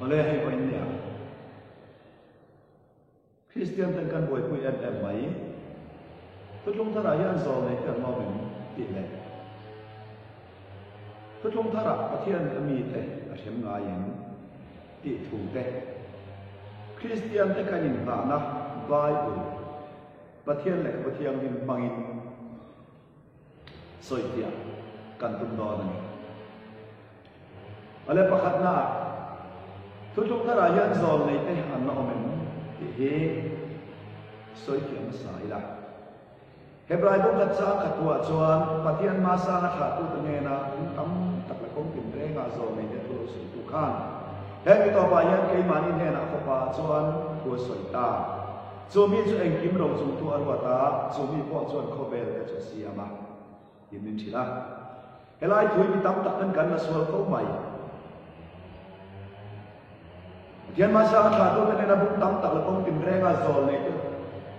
Awle hei pawh in nia. Kristian ten kan buaipui em em mai. Thuthlung tharah hian zawlnei te an awm em tih leh Thuthlung tharah Pathian a mite a hrem ngai em tih thu te Kristian te kan inngahna Bible Pathian Lehkhabu Thianghlim hmangin sawifiah kan tum dawn a ni. Awle pakhatna, Thuthlung tharah hian zawl nei te an la awm em tih hi sawifiah hmasa ila. Hebrai bawngkhat chang khat thuah chuan Pathian hmasanga thlahtute hnena hmun tam tak leh kawng tin rengah zawl nei te thu lo sawitu khan he mi tawpah hian keimahni hnenah fapa chuan thu a sawi ta. Chu mi chu engkim ro chung tu a ruat a, chu mi pawh chuan khawvel te chu a siam a, tiin min hrilh a. Helai thui mi tam tak ten kan la sual fo mai. Pathian hmasa a thlah tu te nena bung tam tak la kawng tin renga zawl nei te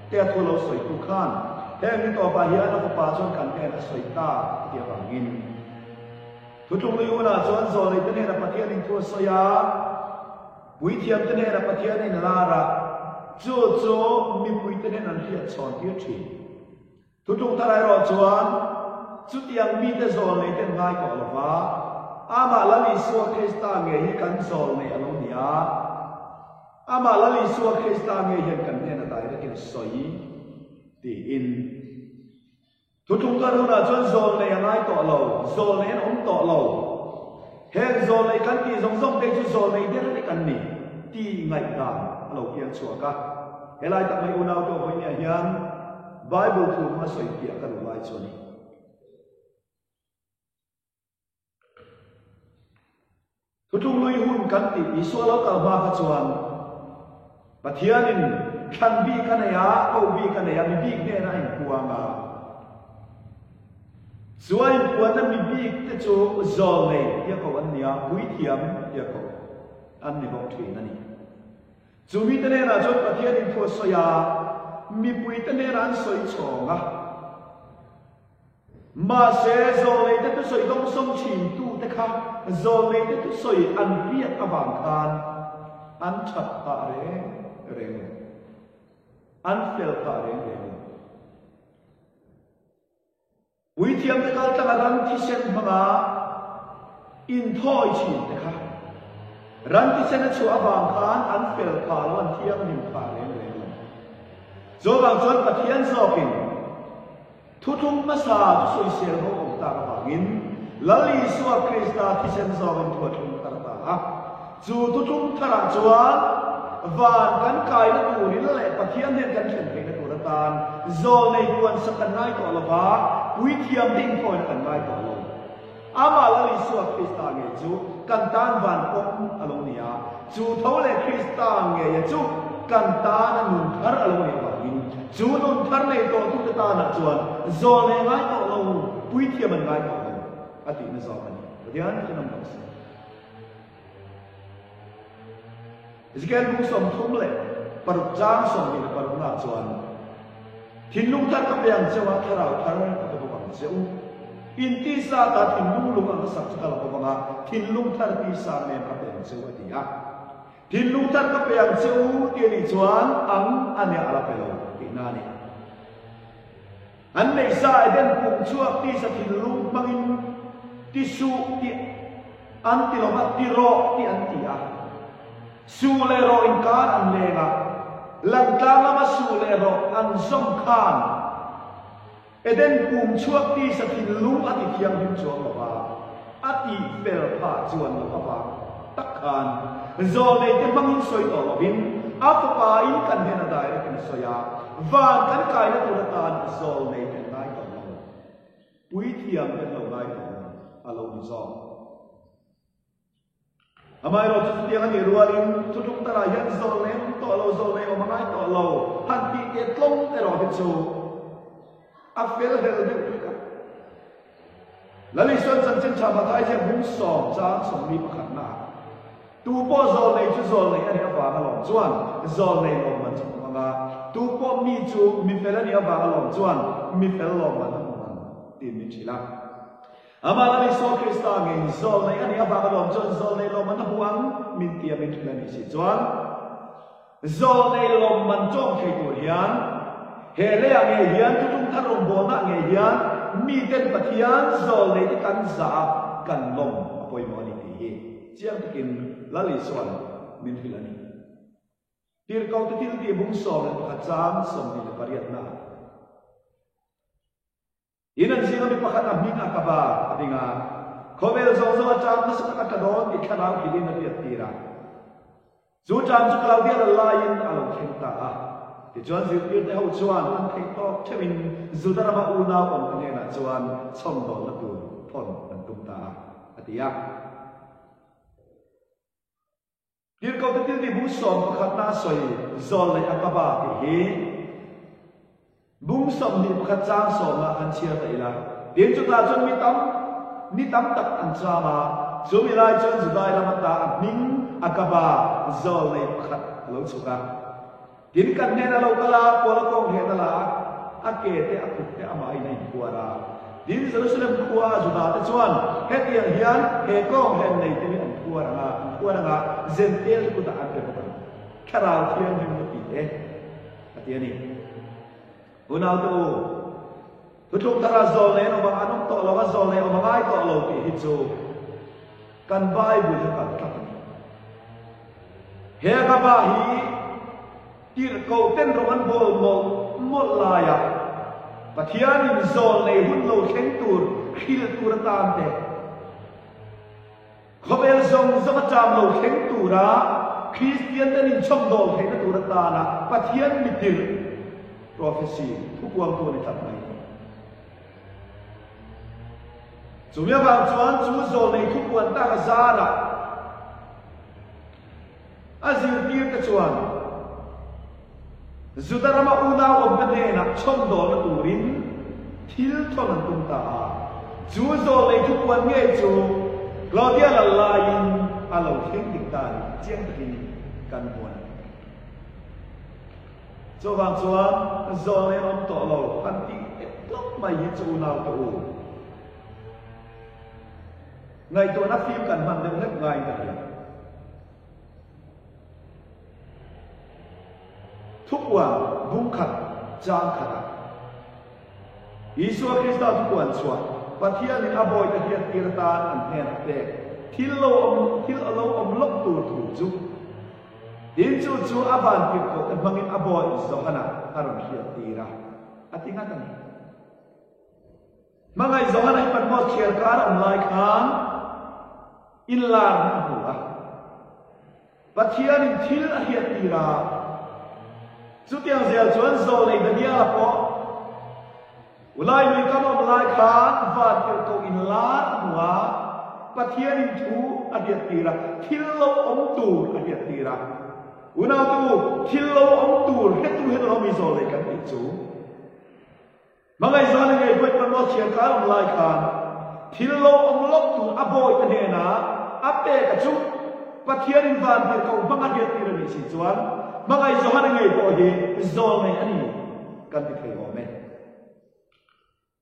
te a thu lo sawi tu khan heng ni tawpah hian a fapa chuan kan hnen a sawi ta a ti avangin Thutlung lui hunah chuan zawl nei te hnena Pathianin thu a sawi a, Puithiamte hnena Pathian a inlar a, chu chu mipuite hnen an hriat chhawn tir thin. Thutlung thar erawh chuan chutiang mite zawl nei ten ngai tawh lo va, amah Lal Isua Krista ngei hi kan zawl nei a lo ni a, amah Lal Isua Krista ngei hian kan hnena direct in sawi tiin. Thutlung thar hunah chuan zawlnei a ngai tawh lo, zawlnei an awm tawh lo. Heng zawlnei kan tih zawng zawng te chu zawlnei der vek an ni tih ngaihdan a lo piang chhuak a. Helai tak mai unau te vawinia hian Bible thu hmanga sawi piah ka duh lai chu a ni. Thutlung lui hun kan tih Isua lo kal hma kha chuan Pathianin thlan bik a nei a, koh bik a nei a, mi bik hnenah a inpuang a. Chu a inpuanna mi bik te chu zawlnei tia koh an ni a, puithiam tia koh an ni bawk thin a ni. Chu mite hnenah chuan Pathianin thu a sawi a, mipuite hnenah an sawi chhawng a. Mahse, zawlneite thusawi dawngsawng thin tute kha zawlneite thusawi an hriat avang khan an that phah reng reng lo. An fel phah reng reng lo. Puithiamte kaltlanga ran thisen hmanga inthawi thin te kha ran thisen a chhuah avang khan an fel phah lo, an thianghlim phah reng reng lo. Chuvang chuan Pathian zawkin Thuthlung hmasa chu sawisel ho awm tak avangin Lal Isua Krista thisen zawngin thu a thlung thar ta a. Chu thuthlung tharah chuan van kan kaina turin leh Pathian hnen kan thlen theihna tur atan zawlnei puansak kan ngai tawh lo va, puithiamte inthawina kan ngai tawh lo. Amah Lal Isua Krista ngei chu kan tan van kawng a lo ni a, chu tho leh Krista ngeia chu kan tana nun thar a lo nih avangin chu nun thar nei tawhtute tanah chuan zawlnei ngai tawh lo, puithiam an ngai tawh lo a tihna zawk a ni. Pathian chu an awm si. Ezekiel bung 36 chang 26 nah chuan, Thinlung thar ka pe ang cheu a, thlarau thar ka pe bawk ang che u. In tisa ta thinlung lung ang sak chu ka la bawk ang a, thinlung thar tisa nen ka pe ang che u, a ti a. Thinlung thar ka pe ang che u tih a nih chuan ang a nia a la pe lo tihna a ni. An neihsa Eden pum chhuak tisa thinlung hmangin ti suh tih an ti lo va, ti rawh tih an ti a. Suh leh rawh inkar an leng a, lantlang lama suh leh rawh an zawm khan Eden pum chhuak tisa thinlung a ti thianghlim chuang lo va, a tih fel phah chuan loh avang tak khan zawlneite hmangin sawi tawh lovin a fapa in kan hnena direct in a sawi a, van kan kaina tur atan zawlnei kan ngai tawh lo, puithiam kan lo ngai tawh lo a lo ni zawk. Amaherawhchu chutiang a nih rualin thutlung tarah hian zawlnei an awm tawh lo, zawlnei awm a ngai tawh lo han tih teh tlawng erawh hi chu a fel hlel deuh hlek a. Lal Isuan chanchin tha Mathai ziak hming sawm chang sawmli pakhatna ah Tu pawh zawlnei chu zawlnei a nih avanga lawm chuan zawlnei lawmman chu hmu ang a, tu pawh mi chu mi fel a nih avanga lawm chuan mi fel lawmman a hmu ang tiin min hrilh a. Amah Lal Isua Krista ngei zawlnei a nih avanga lawm chuan zawlnei lawmman a hmu ang min tia min hrilh a nih si chuan zawlnei lawmman chawm thei tur hian he leiah ngei hian thutlung thar rawngbawlnaah ngei hian miten Pathian zawlnei te kan zah a kan lawm a pawimawh a ni tih hi chiang takin Lal Isua'n min hrilh a ni. Tirhkohte thiltih bung 11 chang 28 naah. In an zinga mi pakhat a hming a kap a, a ding a, khawvel zawng zawng a ṭam nasa tak a tla dawn tih thlarau hrilhin a hriat tir a. Chu ṭam chu Claudia lal laiin a lo thleng ta a. Tichuan zirtirte ho chuan an theih tawk ṭheuhin Juda rama unau awmte hnenah chuan chhawmdawlna tur thawn an tum ta a, a ti a. Tirhkohte thiltih bung sawmpakhatna a sawi zawl leh a kaba tih hi bung 21 chang sawmah khan chhiar ta ila. Tin, chutah chuan mi tam ni tam tak an cham a, chumi lai chuan Judai lam ata a hming a kaba zawl nei pakhat a lo chhuk a. Tin, kan hnen a lo kal a, Paula kawng hlen a la a, a ke te a kut te amahin a inphuar a. Tin, Jerusalem khua a Juda te chuan hetiang hian he kawng hlen nei te hi an phuar ang a, an phuar ang a, Zentel te kutah an pe bawk ang. Thlarau Thianghlim ka ti e, a ti a ni. Unaute u, thuthlung thara zawl nei an awm ang, an awm tawh lo a, zawl nei awm a ngai tawh lo tih hi chu kan Bible hi a kal tlat a ni. He Gaba hi tirhkoh ten rawng an bawl mawlh mawlh laia Pathianin zawl nei hun lo thleng tur hrilh tur atan te, khawvel zawng zawng a cham lo thleng tura Kristian ten inchhawmdawl theihna tur atana Pathian mitirh, prophecy, thupuangtu a ni tlat mai. Chumi avang chuan chu zawlnei thupuan tak a zarah a zirtirte chuan Juda rama unau awmte hnenah chhawmdawlna turin thil thawn an tum ta a. Chu zawlnei thupuan ngei chu Claudia lal laiin a lo thleng dik ta a ni chiang takin kan hmu a ni. Chuvang chuan zawlnei an awm tawh lo han tih tlawk mai hi chu unau te u. Ngaihtuahna fim kan hman deuh hlek ngaiin ka hria. Thupuan bung khat chang khatah Isua Krista thupuan chhuah Pathianin a bawite hriattir atan an hnenah pek thil lo awm thil a lo awm lawk tur thu chu Tin chu chu a van tirhkohte hmangin a bawi Johana a rawn hriattir a, a ti ngat a ni. Hmangaih Johana hi Patmos thiar kar a awm lai khan inlarna a hmu a, Pathianin thil a hriattir a, chutiang zel chuan Zawlei Daniela pawh Ulai lui kam awm lai khan van tirhkoh inlar a hmu a, Pathianin thu a hriattir a, thil lo awm tur a hriattir a. Unautu, thil lo awm tur hretu hian a lo mi zawl leh kan tih chu. Hmangaihzana ngei pawhin Patmos thiankai awm lai khan thil lo awm lawk tur a bawite hnenah a pek a chu Pathianin van tirhkoh hmang a hriattir a nih si chuan Hmangaihzana ngei pawh hi zawl nei a ni kan ti thei awm e.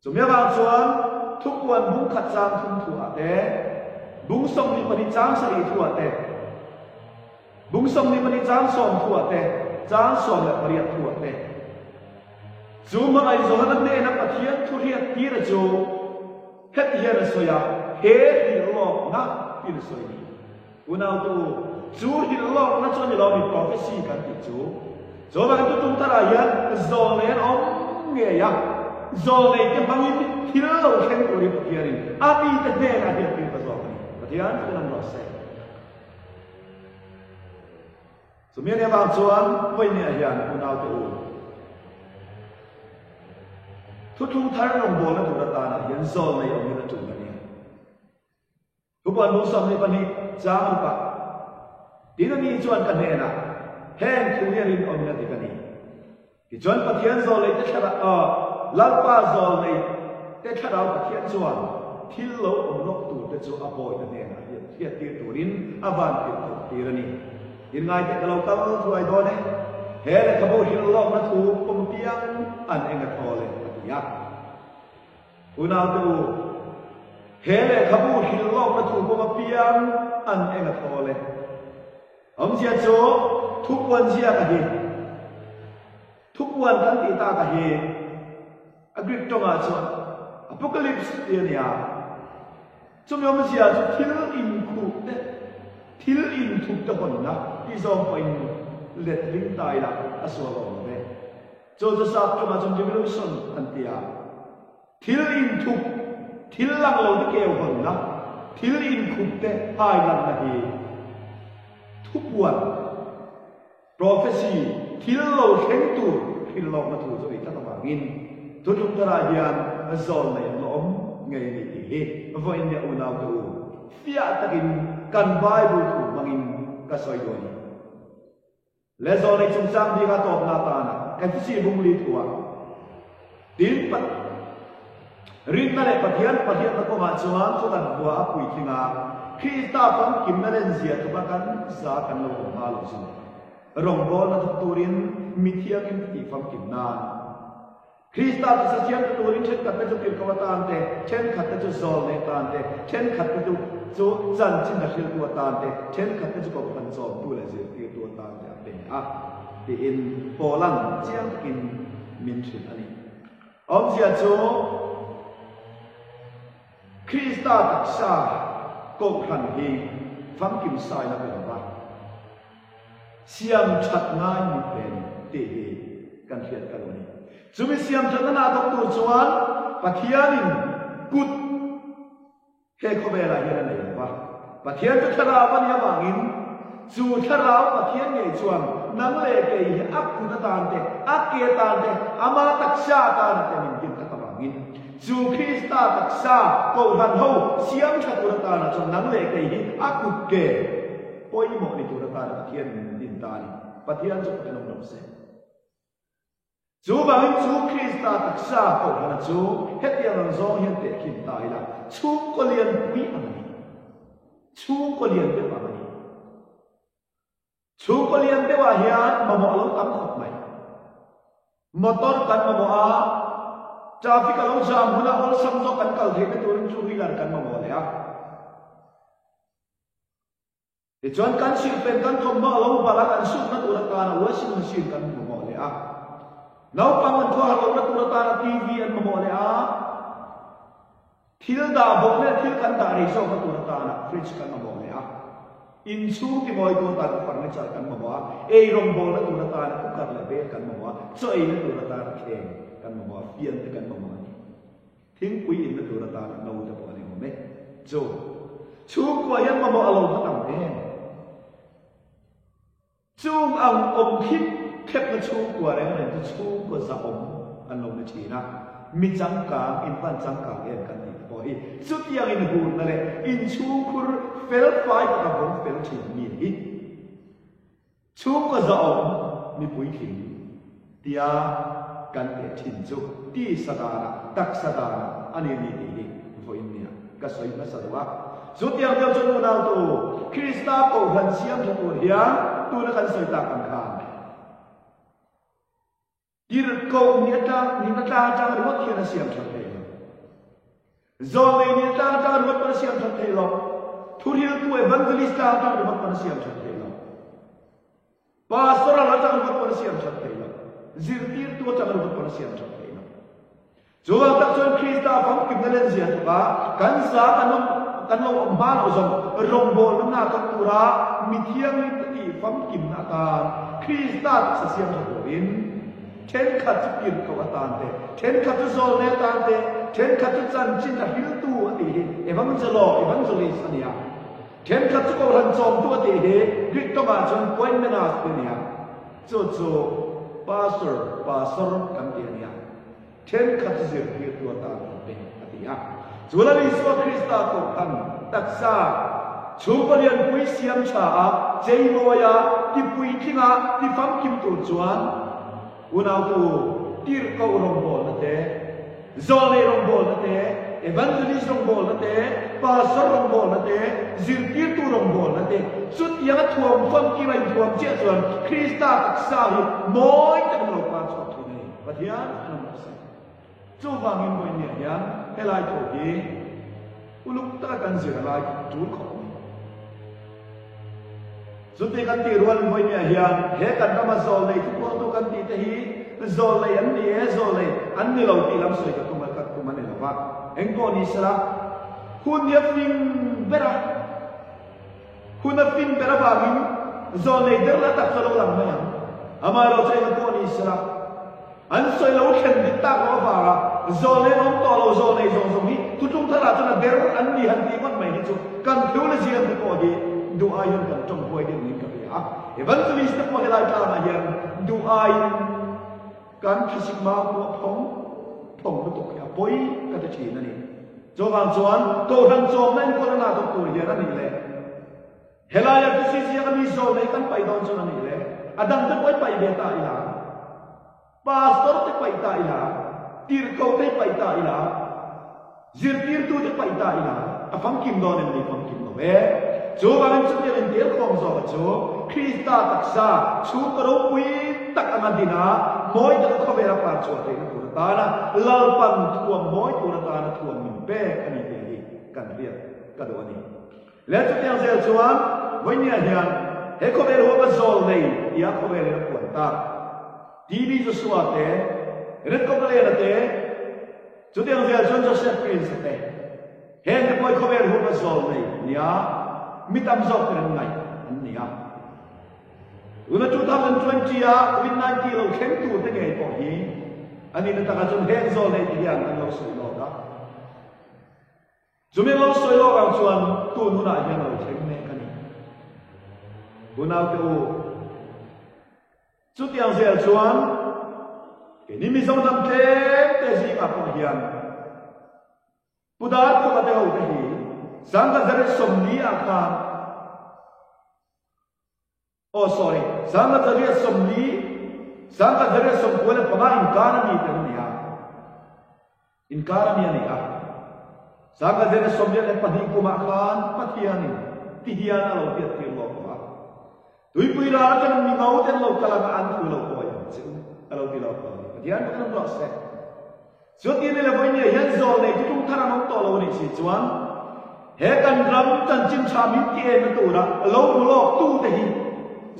Chumi avang chuan thupuan bung khat chang thum thuah te, bung 22 chang sarih thuah te, bung 22 chang sawm thuah te, chang 18 thuah te, chu hmangaihzawhna hnena Pathian thu hriat tira chu heti hian a sawi a, he hrilhlawkna tiin a sawi ni. Unautu, chu hrilhlawkna chu a ni lo mi prophecy kan tih chu. Chuvangin tutum tharah hian zawlnei an awm ngei a, zawlneite hmangin thil lo thleng turin Pathianin a mite hnenah hian thil ta zawk a ni. Pathian chu kan rawh se. Chumi a nih avang chuan vawinia hian unaute u, thuthlung thar rawngbawlna tur atanah hian zawlnei awmin a tul a ni. Thupuan bung 22 chang rukah tin a ni chuan ka hnenah heng thu hi a rinawmin a dik a ni. Tichuan Pathian zawlnei te thlarau aw Lalpa zawlnei te thlarau Pathian chuan thil lo awm lawk tur te chu a bawite hnenah hian hriattir turin a van tirh koh tir a ni. In ngaite ka lo kal thuai dawn e. He lehkhabu hrilh lawkna thu pawm piang an eng a thawl e a ti a. Unaute u. He lehkhabu hrilh lawkna thu pawm apiang an eng a thawl e. Awmzia chu thupuan ziak a hi. Thupuan kan tih tak a hi a Greek tawngah chuan Apocalypse tih a ni a. Chumi awmzia chu thil inkhuh te, thil inthup te hawnna tih zawng pawhin letling ta ila a sual awm lo ve. Chu chu sap tawngah chuan revolution an ti a. Thil inthup, thil lang lo te keu hawnna, thil inkhup te hai lanna hi thupuan, prophecy, thil lo thleng tur hrilh lawkna thu chu a ni tlat avangin Thuthlung Tharah hian zawl nei an la awm ngei a ni tih hi vawiin nia unaute u fiah takin kan Bible thu hmangin ka sawi duh a ni. Le zawnei chungchang bika tawpna atana Efesi bungli thuah tin pat rinna leh Pathian pahliatna kawngah chuan chu kan hua a puitling a, Krista famkimna lenzia thuka kan za kan lo awm hma lo zin rawngbawlna thawk turin mi thiangin tih famkim nan Krista chu sathiam ta turin thenkhatte chu tirhkoh atan te, thenkhatte chu zawlnei atan te, thenkhatte chu chu chanchin a hriltu atan te, thenkhatte chu kohhran chawmtu leh zirtirtu atan te a pe a, tiin Paula'n chiang takin min hrilh a ni. Awmzia chu Krista taksa kohhran hi famkim sain a pe lo va. Siam that ngai mit ve ni tih hi kan hriat ka lo ni. Chumi siam thatna nah thawk tur chuan Pathianin kut he khawvelah hian a nei lo va. Pathian chu thlarau a nih avangin chu thlarau Pathian ngei chuan nang leh kei hi a kut atan te, a ke atan te, ama taksa atan te min din tak avangin chu Krista taksa Kohhran ho siam tha tur atana chuan nang leh kei hi a kut ke Pawimawh ni tur atana Pathian min din ta a ni. Pathian chu Pathian awm lo se. Chuvangin chu Krista taksa kohhana chu hetiang ang zawng hian tehkhin ta ila, chhungkaw lian pui ang a ni. Chhungkaw lian deuh ang a ni. Chhungkaw lian deuhah hian mamawh a lo tam khawp mai. Motor kan mamawh a, traffic a lo jam huna awlsam zawk kan kal theihna turin two wheeler kan mamawh leh a. Tichuan kan silhfen kan thawmhnaw a lo balh a, kan sukna tur atana washing machine kan mamawh leh a. Naupang an khuahar lohna tur atana TV an mamawh leh a. Thil dah bawk leh thil kan dah rei zawkna tur atana fridge kan mamawh leh a. Inchhung timawitu atan furniture kan mamawh a. Ei rawngbawlna tur atana cooker leh bel kan mamawh a. Chaw eina tur atana thleng kan mamawh a, fian te kan mamawh a ni. Thingpui inna tur atana no te pawh a ni awm e. Chu chhungkua hian mamawh a lo va tam em? Chung ang awm khip khepna chhungkua reng reng chu chhungkaw zahawm an lo ni thin a. Mi changkang, in van changkang em kan tih te pawh hi chutiang inhurna leh inchhungkhur fel fai taka vawng fel thin mi hi. Chhungkaw zahawm mipui tling tia kan teh thin chu tisa danah, taksa danah a ni ni tih hi vawiin nia ka sawi hmasa duh a. Chutiang deuh chuan unautu Krista Kohhran siam tha tur hian tuna kan sawi tak ang khan Tirhkoh ni atang ni atang atang ringawt hian a siam that thei lo. Zawlnei ni atang atang ringawt pawn a siam that thei lo. Thuhriltu evangelist tang atang ringawt pawn a siam that thei lo. Pastoral atang ringawt pawn a siam that thei lo. Zirtirtu atang ringawt pawn a siam that thei lo. Chuvang tak chuan Krista famkimna lenzia tluk a kan za kan awm kan lo awm hma loh zawng rawngbawlna hna thawk tura mi thianghlim te tih famkimna atan Krista taksa siam tha turin thenkhat chu tirhkoh atan te, thenkhat chu zawlnei atan te, thenkhat chu chanchin a hriltu a tih hi evangelo, evangelist, a ni a, thenkhat chu kohhran chawmtu a tih hi Greek tawngah chuan poimenas tih a ni a, chu chu pastor, pastor kan tih a ni a. Thenkhat chu zirtirtu atan an pe, a ti a. Chu Lal Isua Krista kohhran taksa chhungkaw lianpui siam tha a, cheimawi a, tipuitling a, tifamkim tur chuan unautu tirhkoh rawngbawlna te, zawlnei rawngbawlna te, evangelist rawngbawlna te, pastor rawngbawlna te, zirtirtu rawngbawlna te, chutianga thuam famkim a inthuam chiah chuan Krista taksa hi mawi takin a lo par chhuak thin a ni. Pathian an awm lo si. Chuvangin vawiin niah hian helai thu hi. Uluk taka kan zir a ngai tul khawp mai. Chuti kan tih rual vawinia hian he kan rama zawlnei thupuangtu kan tih te hi zawlnei an ni e, zawlnei an ni lo tih lam sawi ka tum a, ka tum a ni lo va. Engpawh ni sela, hun hi a fing ber a, hun a fing ber avangin zawlnei der la tak chu a lo lang mai ang. Amaherawhchu engpawh ni sela, An sawi lo thlen dik tak loh avanga zawlnei an awm tawh lo, zawlnei zawng zawng hi thutlung tharah chuan a der an ni han tih ngawt mai hi chu kan theology an te pawh hi duh aiin kan tawng huai deuh niin ka hria a. Evangelist te pawh helai tlangah hian duh aiin kan thlasik mau pawh phawng phawng lutuk hi a pawi ka ti thin a ni. Chuvang chuan Kohhran chawmna enkawl a lak tur hian a nih leh Helaia Bisi ziak a mi zawlnei kan paih dawn chuan a nih le, a dang te pawh i paih ve ta ila, Pastor te paih ta ila, tirhkoh te i paih ta ila, zirtirtu te paih ta ila, a famkim dawn em ni? Famkim lo e. Chuvangin chutiang intelkhawm zawka chu Krista taksa chhungkaw ropui tak anga dina mawi taka khawvela par chhuah theihna tur atana Lalpan thuam mawi tur atana thuam min pek a ni tih hi kan hriat ka duh a ni. Leh chutiang zel chuan vawinia hian he khawvel huapa zawl nei tia khawvel in a puan tak TB Joshua te, Red Copeland-a te, chutiang zel chuan Joseph Prince-a te, heng te pawh hi khawvel huapa zawl nei nia mi tam zawk ten an ngaih an ni a. Tuna 2020 a Covid-19 lo thleng tur te ngei pawh hi a nihna takah chuan heng zawl nei te hian an lo sawi lawk a. Chumi lo sawi lawk ang chuan tun hunah hian a lo thleng mek a ni. Unaute u, chutiang zel chuan keini Mizo hnam tlem te zingah pawh hian Pu Darkhuma te ho te hi 1940 ah khan Aw sorry, 1940, 1995 inkar a mi te an ni a, inkar a mi a ni a. 1942 kumah khan Pathianin ti hian a lo hriattir lawk tawh a, Tuipui ral atangin mi ngo te an lo kal anga an thu lo kawi ang che u, a lo ti lawk tawh a ni. Pathian pawn an rawh se. Chuti ni le vawinia hian zawlnei tutum thar an awm tawh lo a nih si chuan he kan ram chanchin tha min ti enna tura lo hmu lawk tute hi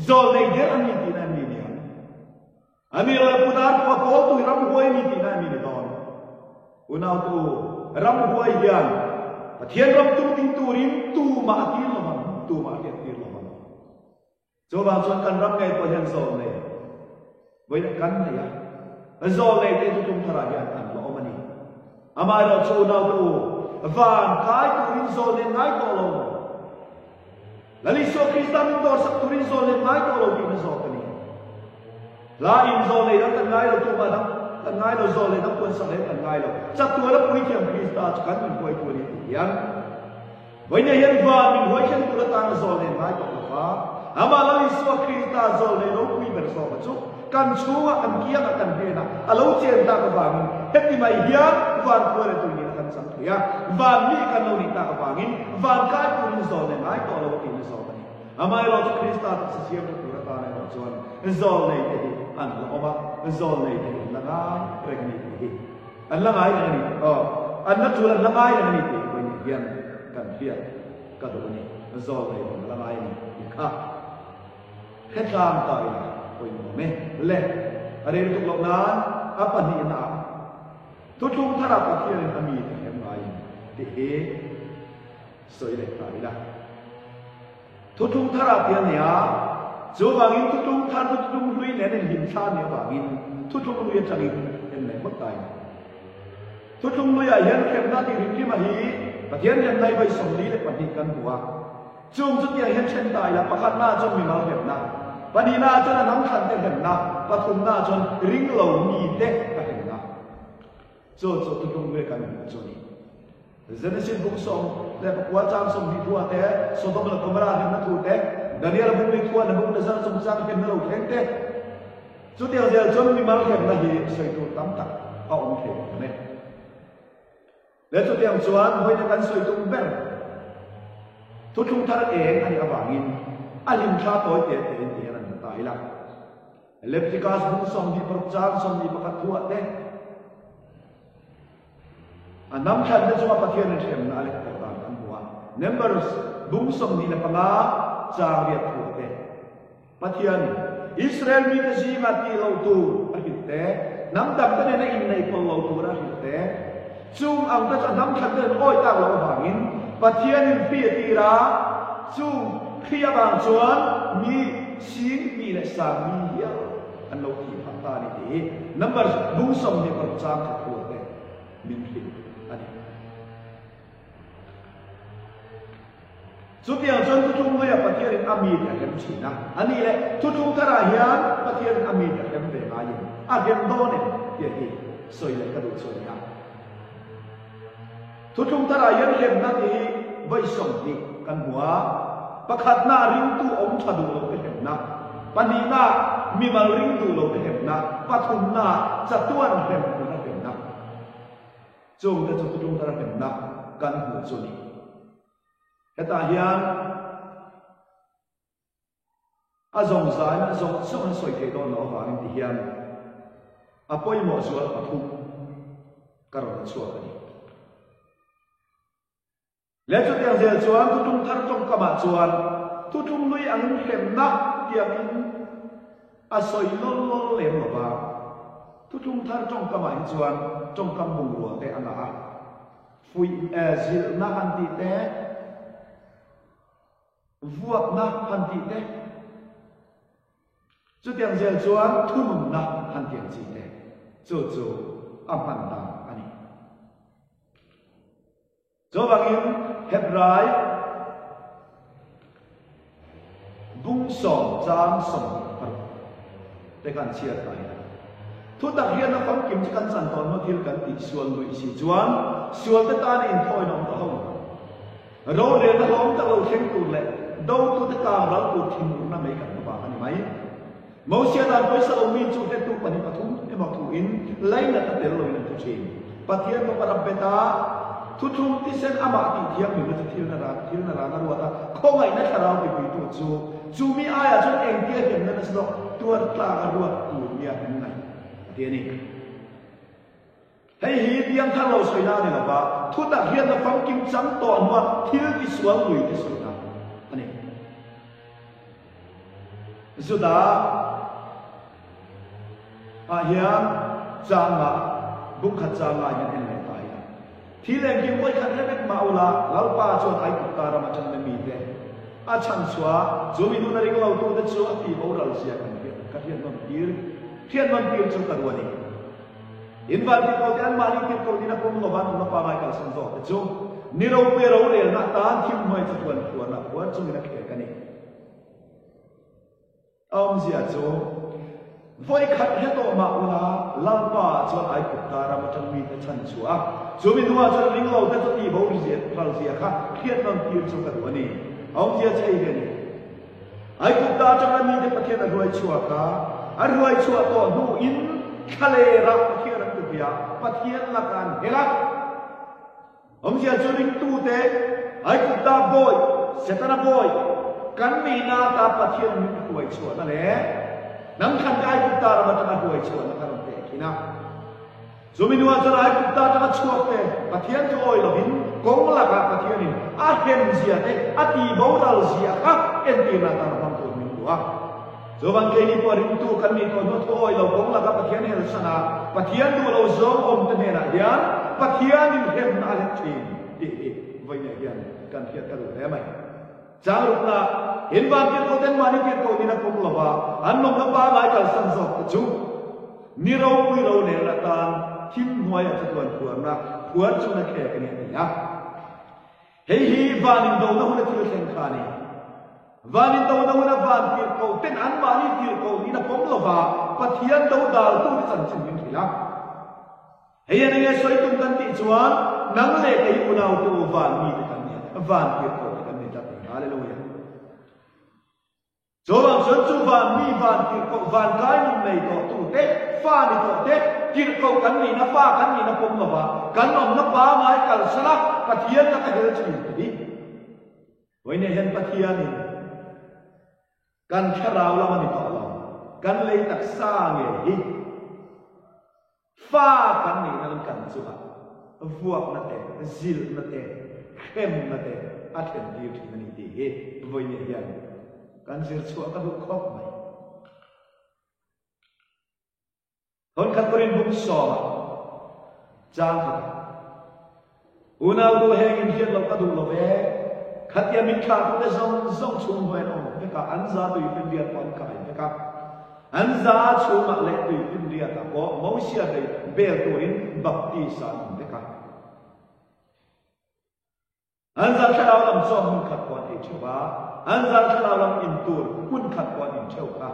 zawlnei der an ni tihna em ni niang? A ni lo le Pudar khua kawltu hi ramhuai a ni tihna em ni ni dawn? Unautu u, ramhuai hian Pathian ram tum ding turin tumah a tir lo ang, tumah a hriat tir lo ang. Chuvang chuan kan ram ngei pawh hian zawlnei vawiin kan nei a, zawlnei te chu tum tharah hian an la awm a ni. Amaherawh chu unaute u, van kai turin zawlnei ngai tawh lo. Lal Isua Krista min dawrsak turin zawlnei ngai tawh lo tihna zawk a ni. Hla in zawlnei dang kan ngai lo, tumah dang kan ngai lo, zawlnei dang puansak reng kan ngai lo. Chatuana puithiam Krista chu kan min huaitu a ni tih hian Vawinia hian van min huaithleng tur atana zawlnei ngai tawh lo va, amah Lal Isua Krista zawlnei ropui ber zawka chu kan chhungah, kan kiangah, kan hnenah a lo chen tak avangin heti mai hian van khua leh tui nihna kan chang thei a, van mi kan lo nih tak avangin van kai turin zawlnei ngai tawh lo a tihna zawk a ni. Amaherawhchu Krista taksa siamna tur atana erawh chuan zawlnei te hi an la awm a, zawlnei te hi an la ngai reng a ni tih hi. An la ngai reng a ni. Aw, an la tul an la ngai reng a ni tih vawiin hian kan hriat ka duh a ni. Zawl nei kan la ngai a ni tih kha hretlang ta ila pawimawh awm e. Le, a rel tuk loh nan a pahnihnaah thuthlung tharah Pathianin a mite hrem ngaiin tih hi sawi leh ta ila. Thuthlung tharah tih a ni a, chuvangin thuthlung thar chu thuthlung hlui nen inhlim thla a nih avangin thuthlung hlui atangin en leh ngawt ta ila. Thuthlung hluiah hian hremna tih hrimhrima hi Pathian hremna hi vawi 42 kan hmu a, chung chutiang hian then ta ila, pakhatnaah chuan mimal hremna, pahnihnaah chuan a hnam thlante hremna, pathumnaah chuan ringlo mite a hremna. Chu chu thuthlung hlui kan hmuh chu a ni. Genesis bung 19 chang 20 thu ah te, Sodom leh Gomorrah hlimna thu te, Daniel bung li thu ah Nebuchadnezzar chungchang hlimna lo thleng te, chutiang zel chuan mimal hlimna hi sawi tur tam tak a awm thei awm e. Leh chutiang chuan vawiin kan sawi tum ber thuthlung thar eng a nih avangin a hlimthla tawi te te in ti hian an hmu ta ila. Leviticus bung 26 chang 21 thu ah te, A hnam thlan te chunga Pathianin hremna a lek tawh dan Numbers bung 25 chang riat thu te. Pathianin Israel mite zinga tih loh tur a hrilh te, hnam dangte nena inneih pawlh lo tur a hrilh te, chung ang te chu a hnam khat ten awi tak loh avangin Pathianin hri a tir a, chung hri avang chuan mi 2000 leh sang mi hial an lo thih phah ta a ni tih hi Numbers bung 26 chang khat rual te min hrilh a ni. Chutiang chuan thuthlung hnuaiah Pathianin a mite a hrem thin a, a nih leh thuthlung tharah hian Pathianin a mite a hrem ve ngaiin a hrem dawn em tih hi sawi leh ka duh chu a ni a. Thuthlung tharah hian hremna tih hi vawi 20 kan hmu a, pakhatna ringtu awm tha duh lote hremna, pahnihna mimal ring duh lote hremna, pathumna chatuan hrem hmuna hremna. Chungte chu thuthlung thara hremna kan hmuh chu a ni. Hetah hian a zawng zain a zawng zawng an sawi theih dawn loh avangin ti hian a pawimawh zual pathum ka rawn la chhuak a ni. Leh chutiang zel chuan thuthlung thar tawngkamah chuan thuthlung lui angin hremna tiangin a sawi lawl lawl lem lo va, thuthlung thar tawngkamah hi chuan tawngkam bungrua te a ngah a. Fuih zilhna han tih te, vuakna han tih te, chutiang zel chuan thununna han tih ang chi te, chu chu a hman dan a ni. Chuvangin Hebrai Bung sawm chang 26 te khan chhiar ta ila. Thutak hian a famkim chu kan chan tawn maw thil kan tih sual luih si chuan sual te tan a inthawi nawm ta ho lo. Rorelna hlawm tak lo thleng tur leh dotute kang ral tur thinurna mai kan hma bak a ni mai. Mosia dan pawisa lo mi chu hretu pahnih pathum emaw thu in lainat a tel loin an thu thin. Pathian fapa rap bet a, thuthlung thisen amah tih thianghlimna chu thil na ran thil na ran a ruat a, khawngaihna thlarau tipuitu chu chu mi aiah chuan engtia hlimna nasa zawk tuar tlak a ruat tur nia an ngaih a ti a ni. Hei hi piangthar lo sawina a ni lo va, thutak hian a famkim chang tawh hnua thil tisual lui te sawina a ni. Juda ah hian changa buk khat changa hian en leh ta ila. Thil engkim vawi khat rem ek mah ula, Lalpa chuan Aigupta ram atangin a mite a chhanchhuah, chu mi nuna ring lotute chu a tih boral zia kan hriat ka hriat nawn tir hriat nawn tir chu ka duh a ni. In van tirhkohte anmahni tirhkoh ina pawm lova an awmna pangai kalsan zawk te chu ni ropui rorelna atan thim hnuai chatuan phuarna phuar chungin a khek a ni. A awmzia chu, Vawi khat hre tawh mah ula, Lalpa chuan Aigupta ram atang mite chhan chhuah a, chu mi hnuah chuan ringlo te chu tih bo ral zia kha hriat nawn tir chu ka duh a ni. A awmzia chu hei hi a ni. Aigupta atanga mite Pathian a hruai chhuak a, a hruai chhuah tawh hnuin thlalerah Pathian an ti a, Pathian lakah an hel a. Awmzia chu ringtute Aigupta bawi, Setana bawi, kan nihna ata Pathian min hruai chhuahna leh hnam thlan te Aigupta ram atanga hruai chhuahna kha rawn tehkhin a. Chumi hnuah chuan Aigupta atanga chhuak te Pathian chu awi lovin kawng lakah Pathianin a hremzia te a tihboral zia kha entirna atan a hmang tur min duh a. Chuvang keini pawh ringtu kan nih tawh hnu thu awi lo kawng laka Pathian helsan a, Pathian duh lo zawng awm te hnenah hian Pathianin hremna a let thin tih hi vawiinah hian kan hriat ka duh hle mai. Chang rukna, In van tirhkoh ten mahni tirhkoh nin a pawm lo va, an nawmna pangai kalsan zawk te chu ni ropui ro lel atan thim hnuaiah chatuan phuarna phuar chungin a khek a ni a ti a. Hei hi van indona huna thil thleng kha a ni. Van indona huna van tirhkoh ten anmahni tirhkoh niin a pawm lo va, Pathian do daltute chanchin min hrilh a. Hei an enge sawi tum kan tih chuan nang leh kei unautu van mite kan ni a, van tirhkoh te kan ni tlat a ni. Hallelujah. Chuvang chuan chu van mi van tirhkoh van kai nun nei tawh tu te, fa ni tawh te, tirhkoh kan nihna fa kan nihna pawm lova kan awmna pangai kalsan a Pathian laka hel thin te hi. Vawiinah hian Pathianin Kan thlarau lam a ni tawh lo. Kan lei taksa nge hi fa kan nih nan kan chungah vuakna te, zilhna te, hremna te a thlen tir thin a ni tih hi vawiin hian kan zir chhuah ka duh khawp mai. Thawnkhat turin bung sawma chang khatah, Unau tu heng in hriat loh ka duh lo ve, khatia min thlahtute zawng zawng chhung hnuai an awm vek a, an za tui finriat pawh an kai vek a, an za chhungah leh tui finriatah pawh Mosia bei bel turin baptisa an awm vek a. An zar thlarau lam chaw hmun khat pawh an ei theuh a, an zar thlarau lam in tur hmun khat pawh an in theuh kha.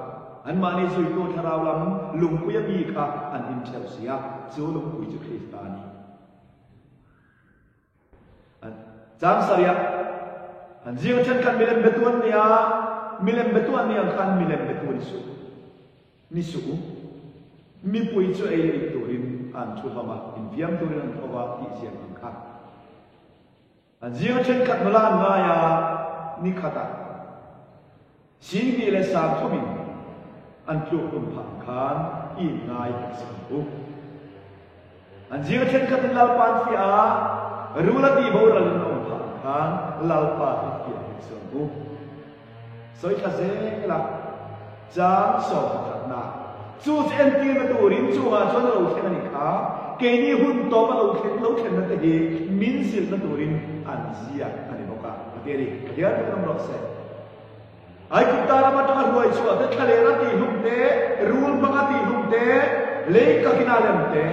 Anmahni zuitu thlarau lam lungpuia mi kha an in theuh si a, chu lungpui chu Krista a ni. An chang sarih a, an zinga thenkhat milem betu an ni a, milem betu an nih ang khan milem betu ni suh, ni suh u. Mipui chu ei leh in turin an thu hlawm a, infiam turin an tho va tih ziak ang kha. An zinga thenkhat nula an ngai a, ni khatah 20 leh 30 in an tluk hlum phah ang khan i inngai hek si ang u. An zinga thenkhat in Lalpa an fiah a, rul a tihboral in a awm phah ang khan Lalpa hi fiah hek si ang u. Sawi thla zel a, chang 11na chu chu entirna turin chungah chuan a lo thleng a nih kha, keini hun tawp a lo thleng lo thlenna te hi min zilhna turin an ziak a ni bawk a, a ti a ni. Pathian chu ram rawh se. Aigupta ram atanga hruai chhuah te, thlalera tihhlum te, rul hmanga tihhlum te, lei kakina lem te,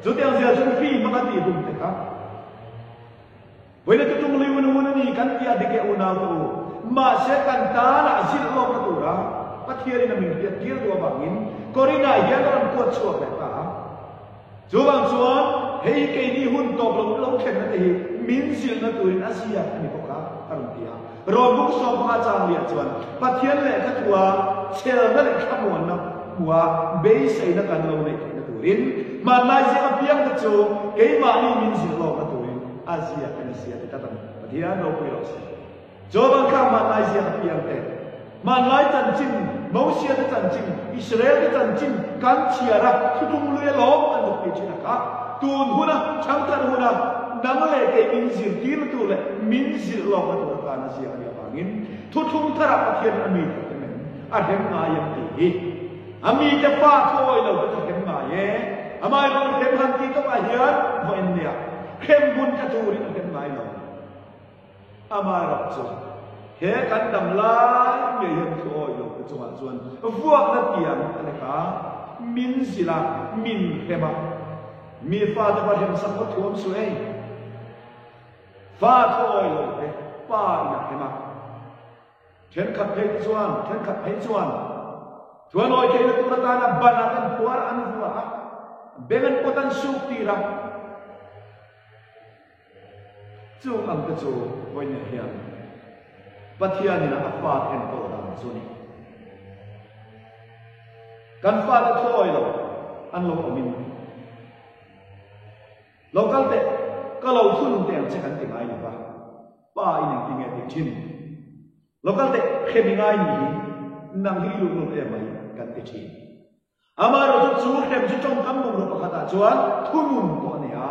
chutiang zia chuan hri hmanga tihhlum te kha. Vawiin chu tung lui un un a ni kan tih a dik e unau te u. Mahse kan tan ah zilh lawkna tura Pathian in a min hriat tir duh avangin Korinah hian a rawn kuat chhuak leh ta a. Chuvang chuan hei hi keini hun tawp lo lo thlenna te hi min zilhna turin a ziak a ni bawk a, a rawn ti a. Rawn buk 15 chang liah chuan Pathian lehkha thua chhelna leh thlamuanna hmua beiseina kan lo neih theihna turin hmanlai ziak apiang te chu keimahni min zilh lawkna turin a ziak a ni sia ti tlat a ni. Pathian ropui rawh se. Joban kha hmanlai ziak apiang te, hmanlai chanchin, Mosia te chanchin, Israel te chanchin kan chhiar a, thutlung lui alawm an zuk ti thin a kha. Tun huna, changthar huna nang leh kei min zirtirna tur leh min zilh lawkna tur atan a ziak a nih avangin thuthlung tharah Pathianin a mite te men a hrem ngai em tih hi a mite fa thuawi lo te chu hrem ngai e. Amaherawhchu hrem han tih tawpah hian vawiin nia hrem hun tla turin a hrem ngai lo. Amaherawhchu he kan dam lai ngei hian thuawi lo te chungah chuan vuakna tiang a ni kha min zilh a, min hrem a. Mi fate va hremsak va thuam suh ei. Fa thuawi lo te pa in a hrem a. Thenkhat phei te chuan, thenkhat phei chuan thuanawi theihna tur atana ban ah kan phuar an vua a, beng an pawt an suk tir a. Chung ang te chu vawiinah hian Pathianin a fate enkawl dan chu a ni. Kan fate thuawi lo an lo awmin lo kal teh, ka lo thun teh ang che kan ti ngai lo va, pa in engtin nge tih thin? Lo kal teh, hrem i ngai ni hi, nang hi i luhlul em mai kan ti thin. Amaherawhchu chu hrem chu tawngkam bungraw pakhatah chuan thunun pawh a ni a,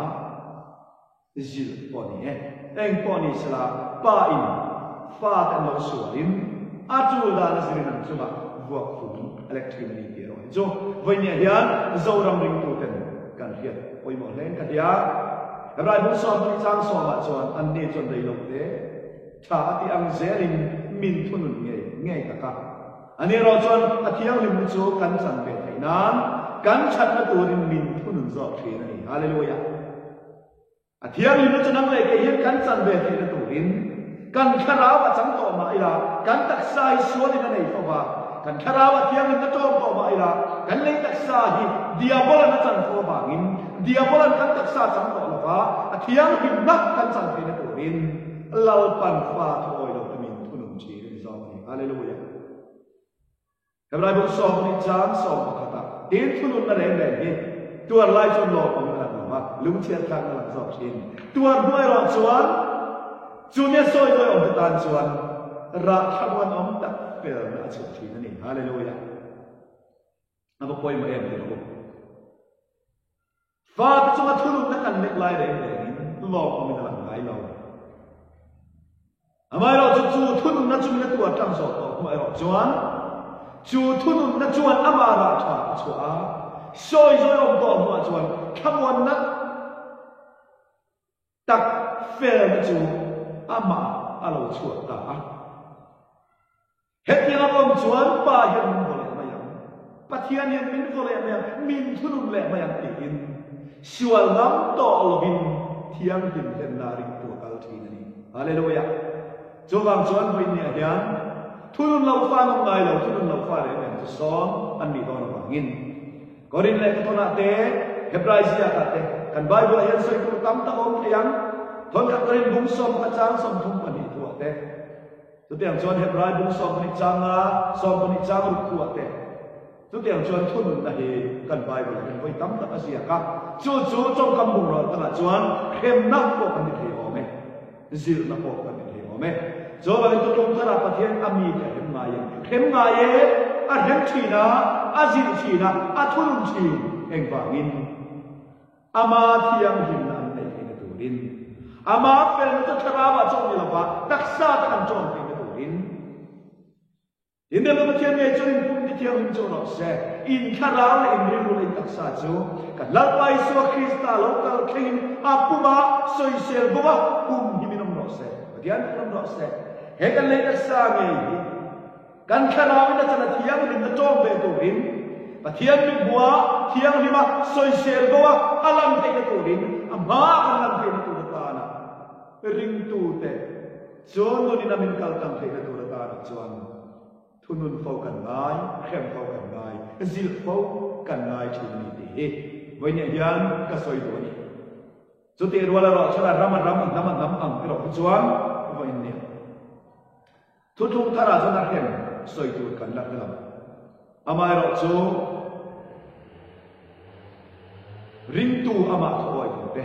zilh pawh a ni e. Eng pawh ni sela, pa in fate an lo sualin a tul dan a zirin an chungah vuak fung a lek thin a ni tih erawh hi chu vawinia hian Zoram ringtuten kan hriat pawimawh hle in ka hria. Hebrai bung 12 chang sawmah chuan anni chuan rei lo te tha a tih ang zelin min thunun ngei ngei tak a. Ani erawh chuan a thianghlimna chu kan chan ve theih nan kan thatna turin min thunun zawk thin a ni. Hallelujah! A thianghlimna chu nang leh kei hian kan chan ve theihna turin kan thlarau a chang tawh mah ila, kan taksa hi sualin a nei fo va, kan thlarau a thianghlimna tawm tawh mah ila, kan lei taksa hi diabolan a chan fo avangin diabolan kan taksa a chang tawh lo va, a thianghlimna kan chan theihna turin Lalpan fa thuawi lo te min thunun thin a ni zawk a ni. Hallelujah! Hebrai buk 20 chang 11 ah tin thununna reng reng hi tuar lai chuan lawm awm in a lang lo va, lungchhiat thlak na lang zawk thin. Tuar hnu erawh chuan chu nia sawi dawi awm te tan chuan rah thlamuan awm tak felna a chhuah thin a ni. Hallelujah! A va pawimawh em tih rawh u. Fate chunga thununna kan neih lai reng rengin lawm awmin a lang ngai lo. Amaherawhchu chu thununna chu min a tuar tlang zawh tawh hnuah erawh chuan chu thununna chuan ama rah tha a chhuah a, sawi zawi awm tawh hnuah chuan thlamuanna tak felna chu amah a lo chhuak ta a. Hetiang a awm chuan Pa hian min vaw leh mai ang, Pathian hian min vaw leh mai ang, min thunun leh mai ang tiin sual ngam tawh lovin thianghlim hlenna ringtu a kal thin a ni. Hallelujah! Chuvang chuan vawiinniah hian thunun lo fa an awm ngai lo, thunun lo fa reng reng chu sawn an nih dawn avangin Korin lehkhathawnah te, Hebrai ziakah te kan Bible-ah hian sawi tur tam tak a awm thei ang. Thawnkhat Korin bung 11 chang 32 thuah te, Chutiang chuan Hebrai bung 12 changa 12 chang ruk thuah te, chutiang chuan thununna hi kan Bible-ah hian vawi tam tak a ziak a. Chu chu tawngkam bungraw tangah chuan hremna pawh kan ni thei awm e, zirna pawh kan ni thei awm e. Chuvangin tutlung tharah Pathian a mite a hrem ngai em? Hrem ngai e, a hrem thin a, a zilh thin a, a thunun thin. Engvangin? Ama thianghlimna an neih theihna turin, Ama felna chu thlarauah chauh ni lova taksa te an ṭawm theihna turin, Inremna Pathian ngei chuan in pum ti thianghlim chu rawh se, in thlarau leh in rilru leh in taksa chu kan Lalpa Isua Krista lo kal thlengin a puma sawisel bo a humhim in awm rawh se, Pathian thil awm rawh se. He kan lei taksa ngei hi Kan thlarauin a chan a thianghlimna ṭawm ve turin, Pathian mithmuha thianghlima sawisel bo a a lan theihna turin, a hmaa kan lan theihna tur atana ringtute chuan nunin a min kal tlang theihna tur atana chuan thunun fo kan ngai, hrem fo kan ngai, zilh fo kan ngai ṭhin a ni tih hi vawiinah hian ka sawi duh a ni. Chutih rual erawh chuan a ram a ram, a hnam a hnam ang erawh hi chuan vawiinah Thuthlung tharah chuan a hrem sawi tur kan la hre lo. Amaherawhchu, ringtu amah thu awi tur te,